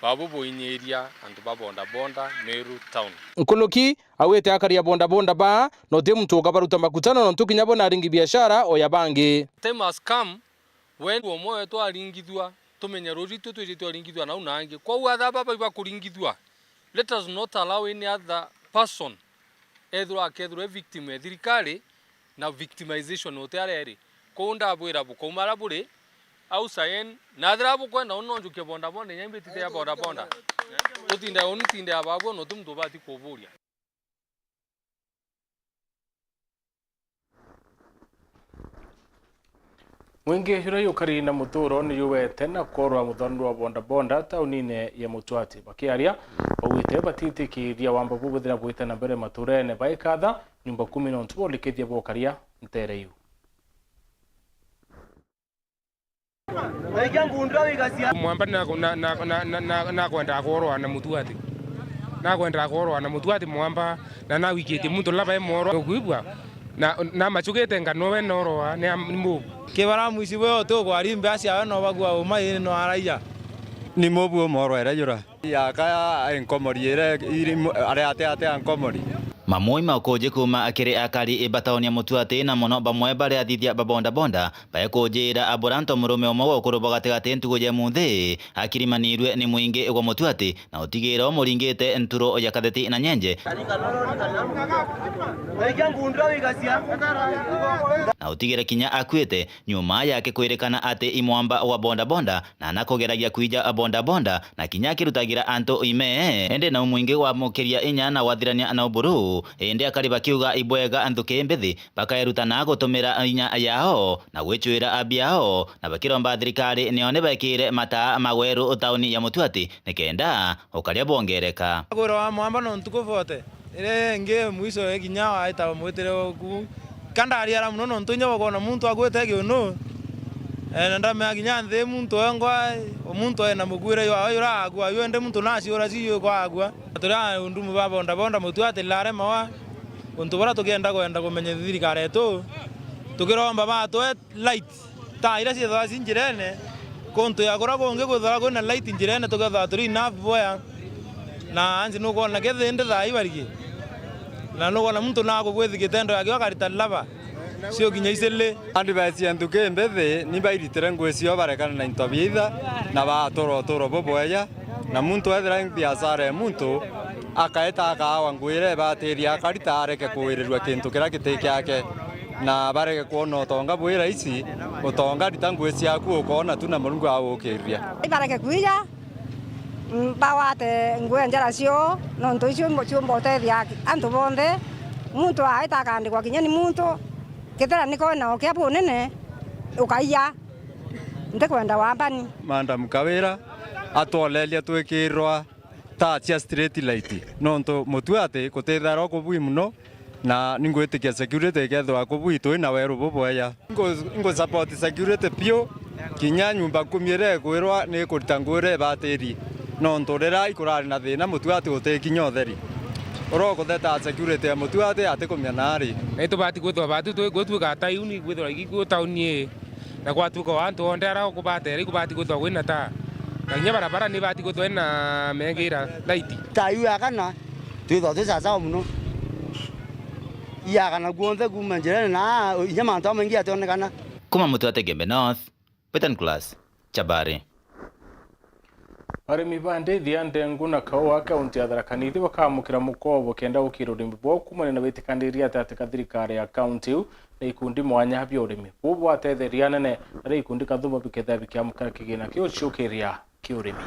babu buinyiria antu ba bodaboda Meru town. Nkuluki, augite akari a bodaboda baa, na uti muntu ukabaruta makutano, nontu kinya bo naringi biashara o ya bangi. Time has come when umwe wetu aringithua, tumenye ruuju itwe twijite uringithua nau na angi. Kwou atha baba ibakuringithua, let us not allow any other person ethirwa akethirwa e victim e thirikari, na victimization uti aria iri. Kwou ndabwira bukauma aria buri, au Sayen, na ethira bukwenda uni no njukie bodaboda, inya imbitite ya bodaboda. Utinde uni tinde ya babu, na uti muntu ubati kuburia. Mwingi juria jukari na muturo ni juwete na korwa muthondwa wa bodaboda taunine ya Mutwati. Bakiaria, baugite batitikiria wamba bubwithira bwite na mbere maturene baikatha nyumba kumi nontu borikithia bokaria ntere iu. Mwamba na, na, na, na, na, na, nakwendaa kworwa na Mutwati. Nakwendaa kworwa na Mutwati mwamba, na nawikitie muntu laba e mworwa ukwigua, na, na macugite ngano we noroa, ni am-, ni mubu. Kibara mwisi bwe uti ugwari mbea ciawe no bagua uma iri no araija. Ni mubu umworwa ira jura. Yaka ya nkomori ire iri mu-, are ate ate ya nkomori. Mamwe ma ukuji kuuma kiri akari ba tauni ya Mutwati na mono bamwe bari athithia ba bodaboda, baekunjira abura nto murume umwe wa ukuru bwa gatigati ntuku ya munthi akirimanirue ni mwingi gwa Mutwati na utigira umuringite nturo ya katheti na nyenje. Na utigira kinya akuite nyuma yake kwirikana ati i mwamba wa bodaboda na anakugeragia kwija bodaboda, na kinya akirutagira antu ime, indi nau mwingi gwamukiria inya na gwathirania na uburu, indi akari bakiuga ibwega nthuki mbithi bakaeruta na gutumira inya yao na gwicwira biao, na bakiromba thirikari nio ni bekire mataa magweru tauni ya Mutwati nikenda ukaria bwongereka. Agwira wa mwamba no ntuku bote. Iria ingi mwiso ikinya waita mwitire oku. Ka ndariara mono nontu inya ukoona muntu agwite kiunu. Eh, na ndamea kinya nthi muntu wengwa, muntu ena mukuire jwawe jura agua, yo indi muntu naciura ci yukwa agua. Turi a undumu ba bodaboda Mutwati lare mawa. Untu buria tukienda kwenda kumenya thirikari yetu, tukiromba batwe light. Taa iria ciithagwa ci njirene, kuntu ya kuria kungi kwithagwa kwina light njirene, tukethagwa turi enough boya. Na anzi nukwona kethi indi thaa ibarigi. Na nukwona muntu nakugwithi gitendo yakio akarita laba. Cio kinya icili. Andu becia ntuki mbithi, ni bairitire ngui cio barekana na into biitha, na baatura uturo bubweya. Na muntu ethira i biashara ya muntu, akaeta akaawa ngui iria ibatirie akarita areke kuwirirua kintu kiria giti kiake. Na bareke kwona utonga bwi raisi, utonga rita ngui ciaku ukoona tu na Murungu agukiriria. Ibareke kwija, mm, bagwate ngui njara cio, nontu icio imbo-, ciumba utethia antu bonthe. Muntu aita akandikwa kinya ni muntu, kethira ni koona ukia bunene, ukaiya. Ntikwenda wambani. Madam Kawira atwoleria twikirirwa Taa cia street light, nontu mutue ati kutithagirwa kubui mono, na ningwitikia security ikethirwa kubui twi na weru bubweya. Ngu-, ngu support security piu, kinya nyumba nkumi iria ikwirwa ni ikurita nguo iria ibatiri, nontu riria ikurari na thina mutue ati utikinya utheri. Uria ukutheta security ya mutue ati atikumia nari. Na itubati kwithirwa batu twi-, gwituika tauni, kwithirwa igikuo tauni ii. Na gwatuika o antu onthe aria ukubatera ikubati kwithirwa kwina taa. Na kinya barabara nibati kwithirwa ina mengira light. Taa iu yakana, twithirwa twi sawasawa mono. Iyakana kuonthe kuuma njirene na inya mantu jamaingi jationekana. Kuma Mutwate Gembe North, Peter Nicholas Chabari. Arimi ba ndithi ya ndengu na kaua kaunti ya Tharaka Nithi bakaamukira mukobo kenda gukira urimi bwao kuumania na witikaniria gatagatĩ ka thirikari ya kaunti iu na ikundi mwanya bia urimi. Buu bwatetheria anene aria ikundi kathuma bikethira bikiamukira kigina kiu ciukiria kia urimi.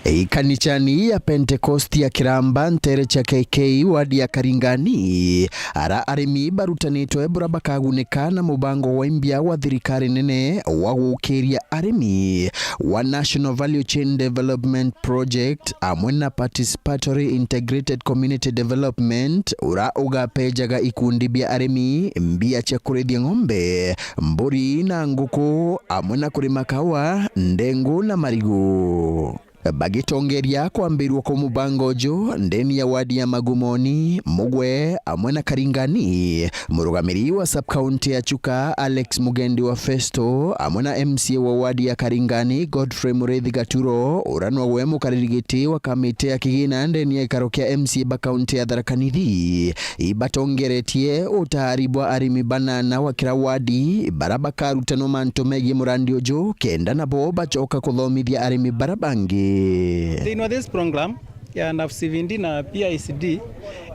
Ikanicani ya Pentecost ya Kiramba ntere cia K K wadi ya Karingani, ara arimi barutanitwe bura bakagunika na mubango wa imbia wa thirikari nene wa gukiria arimi wa National Value Chain Development Project amwe na Participatory Integrated Community Development, ura ugapejaga ikundi bia arimi mbia cia kurithia ng'ombe, mburi na nguku, amwe na kurima kawa, ndengu na marigu. Bagitongeria kwambirua kwa mubango uju ndeni ya wadi ya Magumoni, Mugwe, amwe na Karingani, murugamiri wa sub-county ya Chuka, Alex Mugendi wa Festo, amwe na M C A wa wadi ya Karingani, Godfrey Muriithi Gaturo, uria nogwe mukariri giti wa kamiti ya kigina ndeni ya gikaro kia M C A ba kaunti ya Tharaka Nithi, ibatongeretie utari bwa arimi banana wa kira wadi, bara bakarutanwa mantu megii murandi uju, kenda nabo bacoka kuthomithia arimi bara bangi. Thiini wa this program ya NAFCVD na P I C D,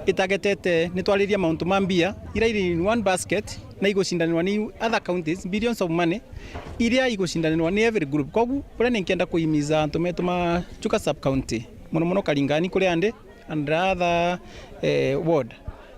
itagetete ni twariria mauntu ma mbia, ira iri in one basket, na igucindanirwa ni other counties, billions of money, iria igucindanirwa ni every group. Kogu, uria ni nkenda kuimiza antu metu ma Chuka sub county, mono mono Karingani kuria ndi, and the other, eh, ward,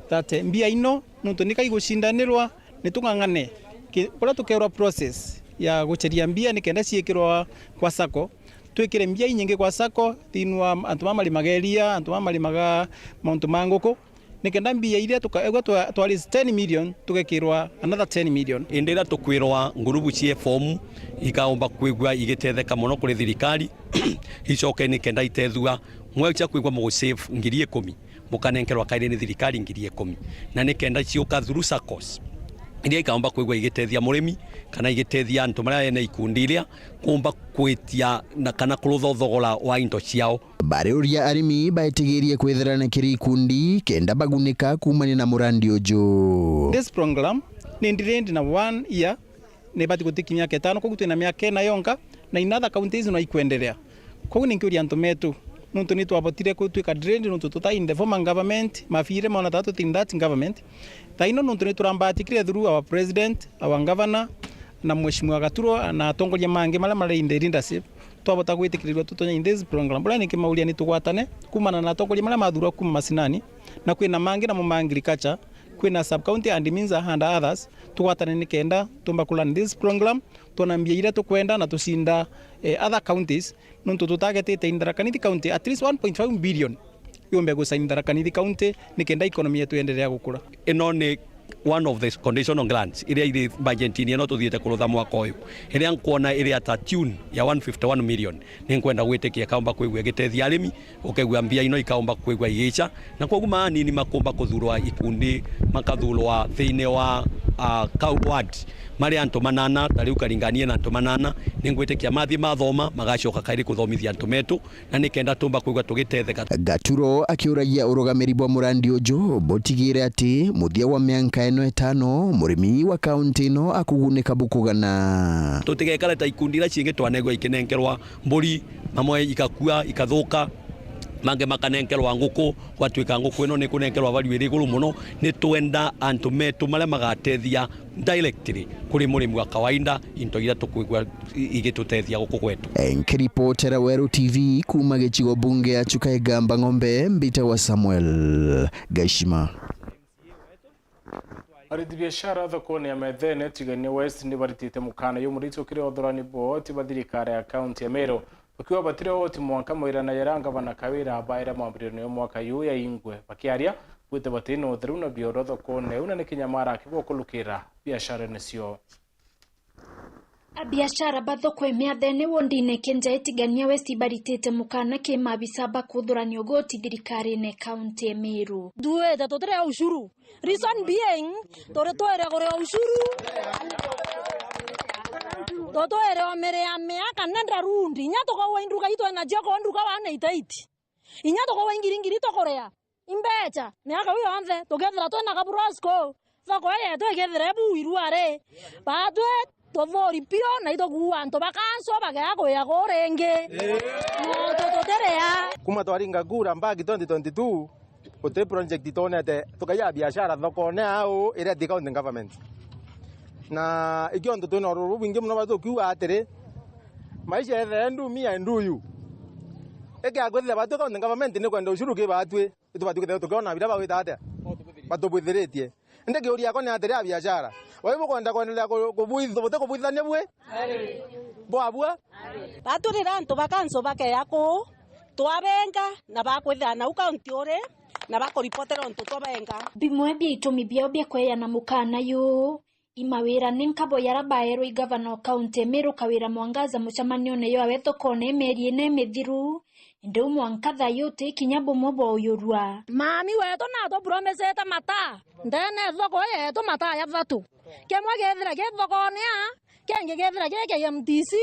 that, eh, mbia ino, nontu nika igucindanirwa, ni tung'ang'ane ki-, uria tukeerwa process ya guceria mbia nikenda ciikirwa kwa sacco, twikire mbia inyingi kwa sacco thiini wa antu ba marimaga iria, antu ba marimaga mauntu ma nguku, nikenda mbia iria tuka-, egwa twa-, twa raise ten million, tugekirwa another ten million. Indi riria tukwirwa ngurubu cia form ikaumba kwigua igitetheka mono kuri thirikari, icoke nikenda itethua, mwe cia kwigua mugu save ngiri ikumi, mukanenkerwa kairi ni thirikari ngiri ikumi. Na nikenda ciuka through saccos, iria ikaumba kwigua igitethia murimi, kana igitethia antu maria ene ikundi iria kuumba kwitia na kana kurutha thogora wa into ciao. Bariuria arimi baetigirie kwithirana kiri ikundi kenda bagunika kuumania na murandi uju. This program ni delayed na one year, ni ibati gutikia miaka itano, koguo twina miaka ina yonka, na in other counties no ikwenderea. Koguo ni nkiuria antu metu, nontu ni twabotire gutwika delayed nontu tutai in the former government, mabire maona ta tuti in that government. Thaino nontu ni turambatikire through our president, our governor, na Mheshimiwa Gaturo, na atongoria mangi maria mari in the leadership, twabota gwitikirirua tutonye in this program. Buria ni nkimauria ni tugwatane, kumana na atongoria maria mathurwa kuma macinani, na kwina mangi namo ma agriculture, kwina sub-county admins and others, tugwatane nikenda tumba ku run this program, twona mbia iria tukwenda na tucinda, eh, other counties, nontu tutagetite in Tharaka Nithi County at least one point five billion yumbe gucaina Tharaka Nithi County nikenda economy yetu yenderea gukura. Ino ni one of the conditional grants iria iri budgetini ino tuthiite kurutha mwaka uyu, iria nkwona iri at a tune ya one fifty-one million. Ni nkwenda gwitikia ikaumba kwigua igitethia arimi, ukaigua mbia ino ikaumba kwigua igiica, na koguo maanini makumba kuthurwa ikundi, makathurwa thiini wa, ah, ka ward, mari antu manana, ta riu Karingani ina antu manana, ni ngwitikia mathii mathoma, magacoka kairi kuthomithia antu metu, na nikenda tumba kwigua tugitetheka. Gaturo akiuragia urugamiri bwa murandi uju butigire ati muthia wa mianka ino itano, murimi wa kaunti ino akugunika bukugana. Tutigekare ta ikundi iria cingi twanegwa ikinenkerwa mburi, mamwe ikakua, ikathuka, mangi makanenkerwa nguku, gwatuika nguku ino ni kunenkerwa value iri iguru mono. Ni twenda antu metu maria magatethia directly kuri murimi wa kawaida into iria tukwigua i-, igitutethia guku gwetu. Nkiripotera Weru T V kuma gicigo bunge ya Chuka Igamba Ng'ombe, mbitawa Samuel Gashima. Ariti biashara thokone ya Methene Tigania West ni baritite mukana jumurito kiri uthurani bwoti ba thirikari ya kaunti ya Meru, bakiuga batiri oti mwanka mwirana jera ngavana Kawira baere mwambiririo ya mwaka juu jaingwe. Bakiaria, bwite bati na utheru na bioro thokone iu, na ni kinya maraki bwa kurukira biasharene cio. Abiashara ba thoko ya Methene wondine Kenja Tigania West ibaritite mukana ki maabisa ba kuthurania ugoti thirikarine kaunti ya Meru. Tuite tutiria ushuru. Reason being, turi twire kuria ushuru. Tutwire o miri ya miaka nenda rundi. Inya tukaua induka itwe nacio ko nduka wa na itaiti. Inya tukaua ingiri ngiri tukuria. Imbecha, miaka iu yonthe, tukethira twina kaburosco, thoko yetu ikethira ibuirua ri, batwi tuthuri piu, na itukuua antu ba kanso bagea kuya kuu ringi. Nontu tutiria. Kuma twaringa kura mbaki twenty twenty-two, guti project twonete tukaia biashara thokone au iria ti county government. Na ikio antu twina ururu bwingi muno batukiuga atiri, maisha ethere ndu me and ndu you. Ikia kwithira batu county government ni kwenda ushuru ki batwi. Itubati kwithirwa tukiona biria bagwita atia? Batubwithiritie. Indi kiuria yakwa ni atiri, a biashara, bai bukwenda kwendelea ku-, kubwith-, buti kubwithania bwi? Bwabua? Baturira antu ba kanso bakeya kuu, twabenga, na bakwithira nau kaunti uri, na bakuripotera untu twabenga. Bimwe bia itumi biao bia kweana mukana juu, i mawira ni nkabo jaria baerwe i gavana o kaunti ya Meru Kawira Mwangaza mucemanione jwawe thokone mieri ina imithiru, indi u mwanka thaa ii uti kinya bumwe bwaujurua. Mami wetu natupromesete mataa ndene thoko yetu, mataa jathatu. Kimwe githira gi thokone aa, kingi githira gi K M T C,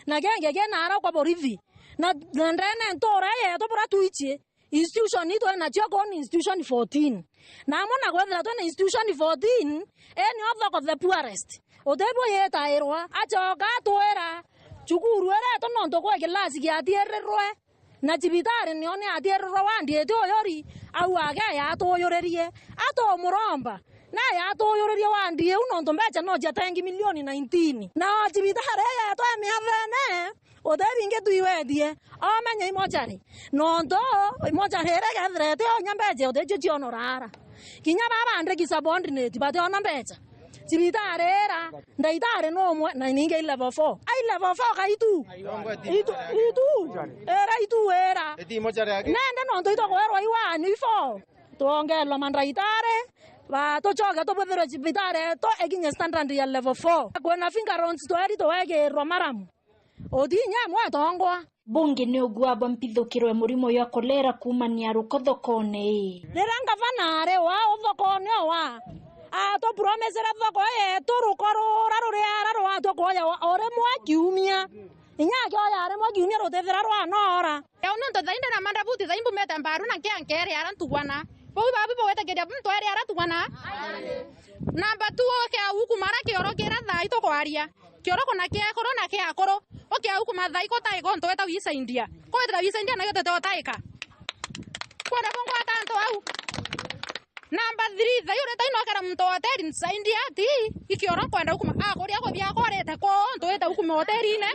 na kingi gi nara kwa borithi. Na, na ndene ntura yetu buria twichi, institution itwe nacio kuu ni institution fourteen. Na amwe na kwethira twina institution fourteen, ii nio thoko the poorest. Utibwo yitairwa, acoka atwira, cukuru iria yetu nontu kwi kilasi giatiirirwe, na cibitari nio niatiirirwe wandi iti uyuri, au age yatuyuririe. Atumuromba, na yatuyuririe wandi iu nontu mbecha no cia tengi milioni nineteen. Na cibitari yetu ya Miathene, uti bingi twiwetie, omenye imochari. Nontu imochari iria ikethirete onya mbecha uticio cionorara. Kinya baba andiki subordinate bationa mbecha. Cibitari ira, ndaitari no umwe, na ningi i level four. Ai level four ka itu? Itu, itu. Ira itu ira. Iti imochari yake? Nende nontu itokwirwa iwani four. Twongerwa mandaitari, ba tucoke tubwithirwe cibitari yetu ikinye standard ya level four. Kwina finger rounds tweri tuwekirwa maramu. Uti inya amwe atongwa. Bungi ni ugua bwa mpithukiro ya murimo jwa kolera kuumania ruko thokone ii. Riria ngavana ari wa u thokone o wa, atupromesire thoko yetu ruko rura ruri ara rwatwe kwoya o rimwe kiumia. Inya akioya rimwe kiumia rutithira rwanora. Riu nontu thaai ndina mandabuti, thaai mbumite mbaru na nkia nkeri ara ntugwana. Bau babu bugwitikiria muntu eri ara tugwana. Namba two, ukia ukuma ara kioro kira thaai tukwaria. Kioro kuna kia ekuru na kia akuru. Ukia ukuma thaai kutaika untu weta wisaindia. Kwithira wisaindia na gitete utaika. Kwenda bungwata antu au. Namba three, thaai uri thaai nokera muntu wa hoteli nsaindia ati, ikioro nkwenda ukuma, akuria kuthia akwarite kuu, ntu wita ukuma hotelini.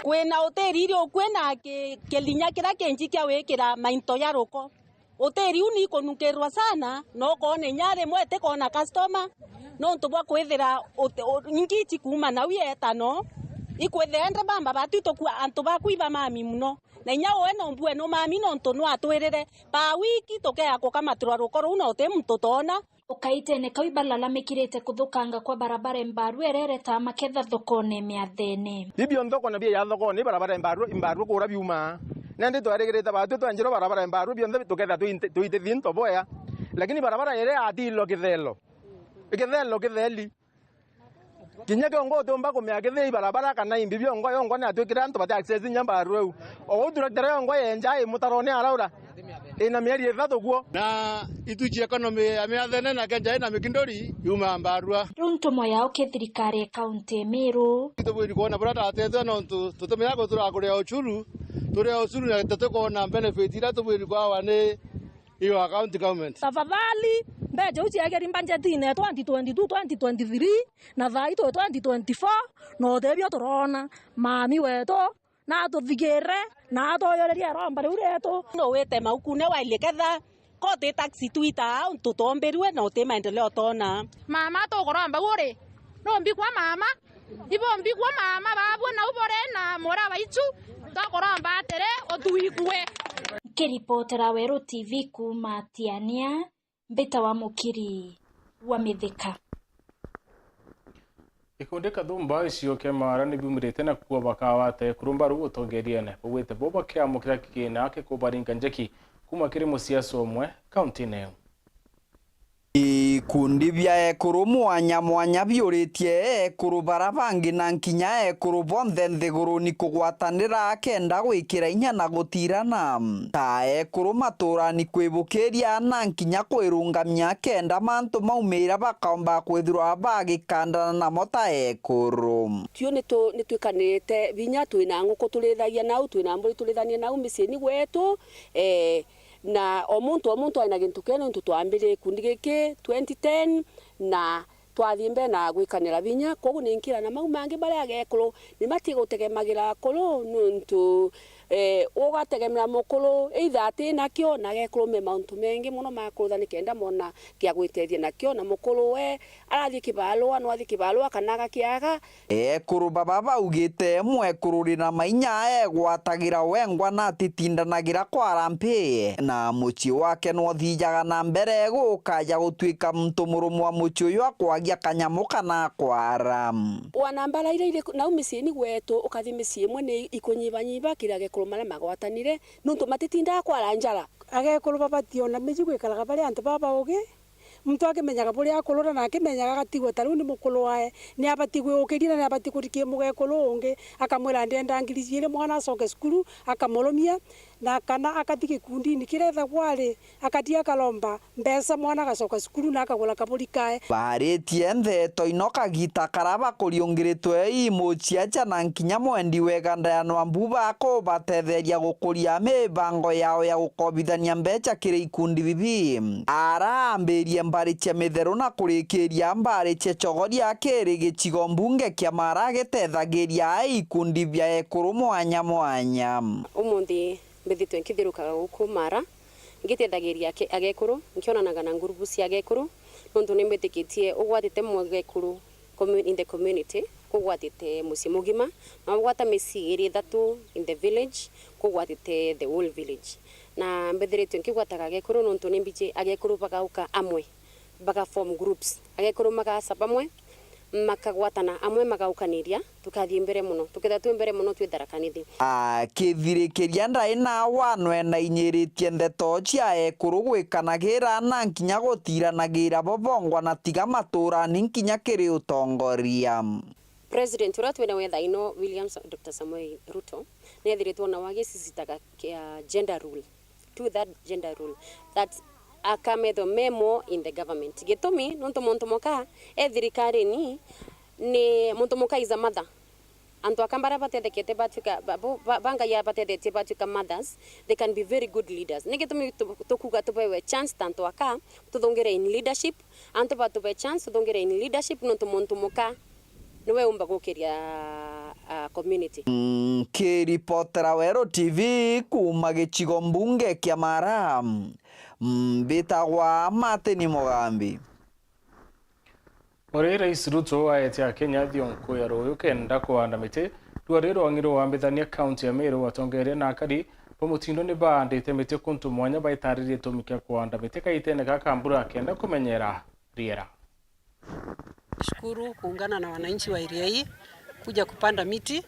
Kwina hoteli iri ukui na ki-, kilinya kiria kingi kia wikira mainto ya ruko. Hoteli iu ni ikunukirwa sana, na ukoona inya rimwe itikona customer, nontu bwa kwithira ut-, u-, ingi ici kuuma nau yeeta no, ikwithira indi bamba batu itukua antu baku iba mami muno. Na inya we no mbue no mami nontu no atwirire. Ba wiki tukeya kukamatirwa ruko ruu na uti muntu toona. Ukaitene kau ibalalamikirite kuthukanga kwa barabara imbaru erere ta maketha thokone miathene. Bi bionthe ukona bia ya thokone, barabara imbaru, imbaru kura biuma. Nandi twarigirite batu twenjirwe barabara imbaru bionthe tuketha tuite, tuite thinto boya. Lakini barabara iria yatilwe kithelo. Kithelo kitheli. Kinya kiongo utiumba kumea kithii barabara kana imbi biongo yongo ni atwikire antu bati access inya mbaru iu. O uu director yongo yenja i mutarone araura. Ina mieri ithatu guo. Na ituchi economy ya miathene na kenja ina mikindori yuma mbarua. Riu ntumo yao ki thirikari ya kaunti ya Meru. Tubwiri kwona buria tatetwe nontu tutumira gutura kuria ushuru, turia ushuru na tutikona benefit iria tubwiri kwawa ni iyo county government. Tafadhali, mbecha iu ciekeri mbanjetine twenty twenty-two, twenty twenty-three, na thaa ii twi twenty twenty-four, na utebio turona. Mami wetu, na atuthigirire, na atuyuririe iromba riu rietu. No wite maukune waili ketha ko ti taxi twitaa, untu tombirue na uti maendeleo tona. Mama, tukuromba uri, numbikwa mama, ibumbikwa mama, babwe nau bore na mura baichu, tukuromba atiri, utwikue. Nkiripotera Weru T V kuuma Tiania, mbitawa Mukiri wa Mithika. Gikundi Kathumba gicigo kia Mara ni biumirite na kuua bakawate kurumba ruu utongeriene. Baugite bo bakiamukira kigina kikubaringa njeki kuuma kiri musiasa umwe kauntine iu. Ikundi bia ekuru mwanya mwanya biuritie ekuru bara bangi na nkinya ekuru bonthe nthiguruni kugwatanira kenda gwikira inya na gutirana. Ta ekuru maturani kwibukiria na nkinya kwirungamia kenda mantu maumira bakaomba kwithirwa bagikandana namo ta ekuru. Tio ni tu-, ni twikanirite binya, twina nguku turithagia nau, twina mburi turithania nau miciini gwetu, eh, na o muntu o muntu aina gintu kiu, nontu twambirie gikundi giki twenty ten, na twathii mbere na gwikanira binya. Kwogu ni nkira na mau mangi baria agekuru ni matigutegemagira akuru, nontu, eh, ugategemera mukuru either ati nakio, na agekuru me mauntu mengi mono ma kurutha nikenda mona gia gwitethia nakio, na mukuru we arathii kibarua, no athii kibarua kana agakiaga. Ekuru baba baugite mwekuru uri na mainya egwatagira wengwa na atitindanagira kwara mpi, na mucii wake nwothijaga na mbere gukaja gutuika muntu murumu wa mucii uyu akwagia kanyamu kana akwara. Wana mbara iria iri nau miciini gwetu, ukathi micii imwe ni ikunyibanyiba kiri agekuru maria magwatanire, nontu matitindaga kwara njara. Agekuru babati ona miji gwikaraga bari antu babaugi, muntu akimenyaga buria akurura na akimenyaga agatigwa ta riu ni mukuru wae, ni abati gwiukiria na ni abati kurikia mugekuru ungi, akamwira, "Ndienda ngiri ciiri mwana acoke cukuru," akamurumia, na kana akathi gikundini kiria ethagwa ari, akathi akaromba mbeca, mwana agacoka cukuru na akagura kaburi kae. Baaritie ntheto ino kagita karia bakuriungiritwe ii muciaca na nkinya mwendi wa iganda ya Nwambu bakubatetheria gukuria mibango yao ya gukobithania mbeca kiri ikundi bibi. Araambirie mbari cia mitheru na kurikiria mbari cia cogoria kiri gicigo mbunge kia Mara gitethagiria ikundi bia ekuru mwanya mwanya. Umunthi mbithitwe nkithiurukaga guku Mara, ngitethagiria ake-, agekuru, nkionanaga na ngurubu cia agekuru, nontu ni mbitikitie ugwatite mugekuru commu-, in the community, kugwatite mucii mugima, na ugwata micii iri ithatu in the village, kugwatite the whole village. Na mbithiritwe nkigwataga agekuru nontu ni mbiji agekuru bagauka amwe, baga form groups, agekuru magaca bamwe, makagwatana amwe, magaukaniria, tukathii mbere mono. Tukethirwa twi mbere mono, twi Tharaka Nithi. Akithirikiria ndai na wanwe na inyiritie ndeto cia ekuru gwikanagira na nkinya gutiranagira bo bongwa na tiga maturani nkinya kiri utongoria. President uria twina we thaino, William Sa-, Doctor Samuel Ruto, ni ethiritwe nawe agisisitaga kia gender rule. To that gender role, that akametho me more in the government. Gitumi, nontu muntu muka e thirikarini, ni muntu muka is a mother. Antu aka baria batethekete batuika, ba-, bo-, ba-, ba Ngai abatethetie batuika mothers, they can be very good leaders. Ni gitumi tu-, tukuga tubewe chance ta antu aka, tuthungire in leadership, antu batuve chance tuthungire in leadership, nontu muntu muka niwe umba gukiria, ah, community. Nkiripotera Weru T V kuuma gicigo mbunge kia Mara, mbitagwa Martin Mugambi. Uri Rais Ruto aete Akenya thionku ya ruuyu kenda kuanda miti, rua riri rwang'i rwambithania kaunti ya Meru, atongeria na akari ba mutindo ni baandite miti kuntu mwanya baitaririe gitumi kia kuanda miti kaitene gaka mbura kenda kumenyera riera. Nashukuru kuungana na wananchi wa area hii kuja kupanda miti,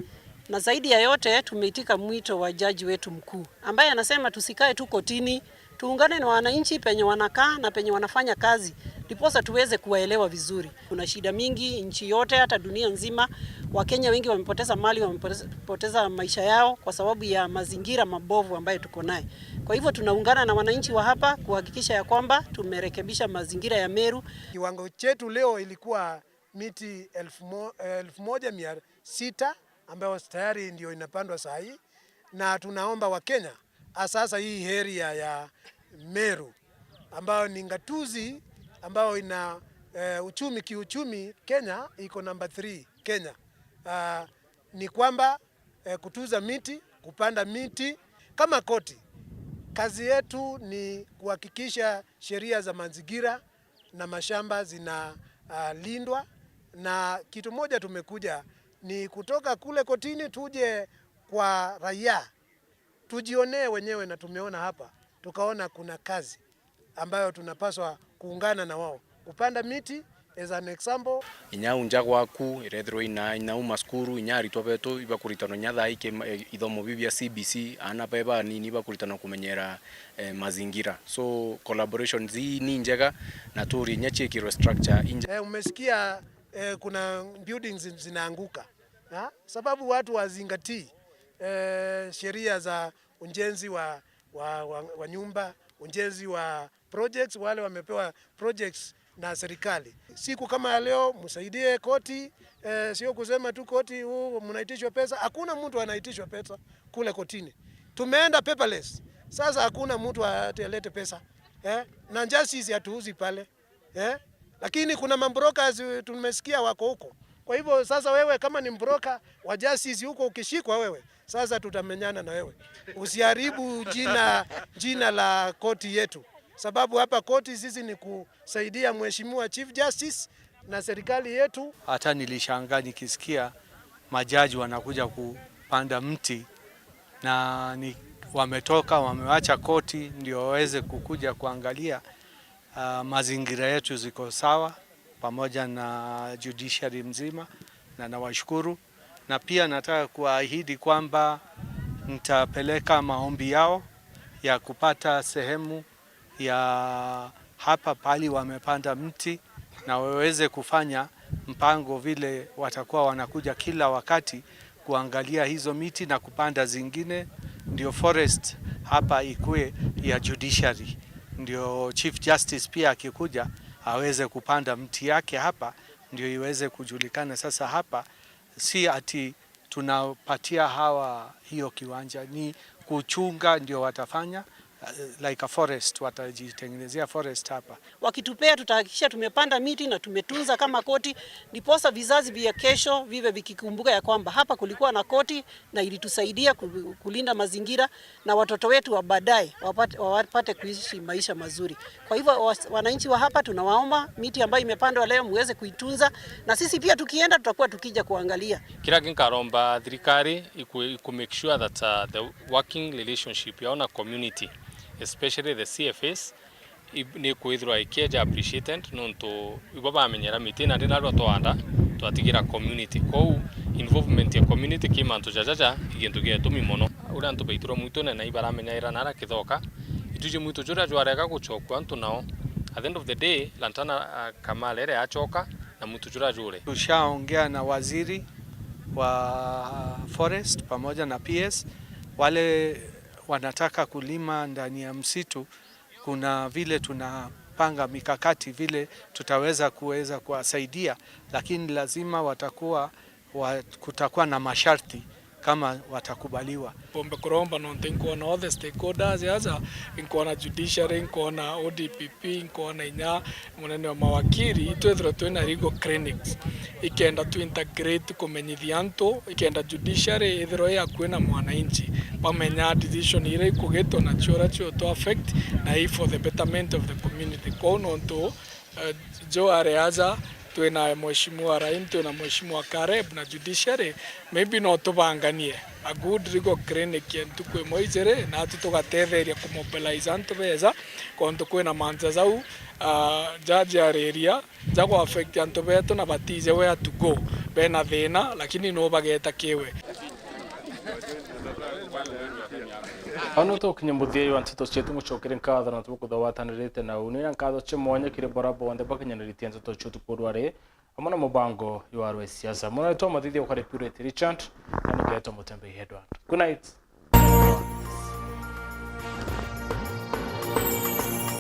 na zaidi ya yote tumeitika mwito wa jaji wetu mkuu ambaye anasema tusikae tu kotini, tuungane na wananchi penye wanakaa na penye wanafanya kazi, ndiposa tuweze kuwaelewa vizuri. Kuna shida mingi nchi yote, hata dunia nzima. Wakenya wengi wamepoteza mali, wamepoteza, poteza maisha yao kwa sababu ya mazingira mabovu ambayo tuko naye. Kwa hivyo tunaungana na wananchi wa hapa kuhakikisha ya kwamba tumerekebisha mazingira ya Meru. Kiwango chetu leo ilikuwa miti elfu mo-, elfu moja mia sita ambayo tayari ndio inapandwa saa hii, na tunaomba Wakenya, hasa hasa hii area ya Meru ambayo ni ngatuzi ambayo ina, eh, uchumi, kiuchumi Kenya iko number three Kenya, ah, ni kwamba, eh, kutuza miti, kupanda miti kama koti. Kazi yetu ni kuhakikisha sheria za mazingira na mashamba zina, ah, lindwa, na kitu moja tumekuja ni kutoka kule kotini tuje kwa raia, tujionee wenyewe, na tumeona hapa, tukaona kuna kazi ambayo tunapaswa kuungana na wao. Kupanda miti is an example. Inya unja gwaku, irethirwa ina, ina uma cukuru, inya aritwa betu ibakuritanwa inya thaa iki, ma-, e, ithomo biu bia C B C, aana bae banini ibakuritanwa kumenyera, eh, mazingira. So, collaborations ii ni njega, na turi inya ciikirwe structure inje. Eh, umesikia, eh, kuna buildings zinaanguka. Ha? Sababu watu wazingatii, eh, sheria za ujenzi wa, wa, wa, wa nyumba, ujenzi wa projects, wale wamepewa projects na serikali. Siku kama ya leo, msaidie koti, eh, sio kusema tu koti, "Oh, mnaitishwa pesa." Hakuna mtu anaitishwa pesa kule kotini. Tumeenda paperless. Sasa hakuna mtu ati alete pesa. Eh? Na justice hatuuzi pale. Eh? Lakini kuna mabrokers, eh, tumesikia wako huko. Kwa hivyo sasa, wewe kama ni mbroker wa justice huko, ukishikwa wewe, sasa tutamenyana na wewe. Usiharibu jina, jina la koti yetu. Sababu hapa koti sisi ni kusaidia Mheshimiwa Chief Justice na serikali yetu. Hata nilishangaa nikisikia majaji wanakuja kupanda mti na ni, wametoka, wamewacha koti ndio waweze kukuja kuangalia, ah, mazingira yetu ziko sawa, pamoja na judiciary mzima, na nawashukuru. Na pia nataka kuahidi kwamba nitapeleka maombi yao ya kupata sehemu ya hapa pahali wamepanda mti, na waweze kufanya mpango vile watakuwa wanakuja kila wakati kuangalia hizo miti na kupanda zingine, ndio forest hapa ikue ya judiciary, ndio Chief Justice pia akikuja aweze kupanda mti yake hapa, ndio iweze kujulikana. Sasa hapa si ati tunapatia hawa hiyo kiwanja, ni kuchunga ndio watafanya, eh, like a forest, watajitengenezea forest hapa. Wakitupea, tutahakikisha tumepanda miti na tumetunza kama koti, ndiposa vizazi vya kesho vive vikikumbuka ya kwamba hapa kulikuwa na koti na ilitusaidia ku-, kulinda mazingira na watoto wetu wa baadaye wapate, wapate kuishi maisha mazuri. Kwa hivyo, was-, wananchi wa hapa tunawaomba miti ambayo imepandwa leo muweze kuitunza, na sisi pia tukienda tutakuwa tukija kuangalia. Kiria kinkaromba thirikari iku, iku make sure that, uh, the working relationship yao na community, especially the C F As, i, ni kwithirwa ikieja appreciated, nontu ibo bamenyera miti na ndi narua twanda twatigira community. Kwou involvement ya community ki mantu jajaja i gintu gia itumi mono. Uria antu baitirwa mwitune na ibaramenya ira nara kithoka, itwiji mwitu juria jwarega guchokua antu nao. At the end of the day, Lantana, ah, Kamala ere acoka na mwitu juria jure. Tushaongea na waziri wa forest pamoja na P S, wale wanataka kulima ndani ya msitu, kuna vile tunapanga mikakati vile tutaweza kuweza kuwasaidia, lakini lazima watakuwa wa, kutakuwa na masharti kama watakubaliwa. Pombe kuromba nontu nkwona all the stakeholders aja, nkwona judiciary, nkwona O D P P, nkwona inya munene wa mawakiri, itwithirwe twina legal clinics, ikenda tu integrate kumenyithia antu, ikenda judiciary ithirwe i akui na mwananchi, bamenya decision iria ikugitwa na ciura cio to affect na i for the betterment of the community. Kwou nontu, eh, Joe ari aja, twina Mheshimiwa Ryan, twina Mheshimiwa Caleb na judiciary, maybe no tubanganie a good legal clinic ya ntuku imwe ijiri, na atu tugatetheria kumobilize antu beja, kontu kwina mantu jau, ah, judge ariria, ja ku affect antu betu na batije where to go. Bena thina, lakini no bageta kiwe. Au nio tugukinya muthia jwa nteto cietu, ngucokeria nkatho na tukuthogwatanirite na uni, na nkatho cia mwanya kiri bara bonthe bakinyaniritie nteto cia utuku rwari, amwe na mubango jwa rwa siasa. Mwana wetu wa mathithia ukari Purity Richard, na ningetwa Mutembei Edward. Good night.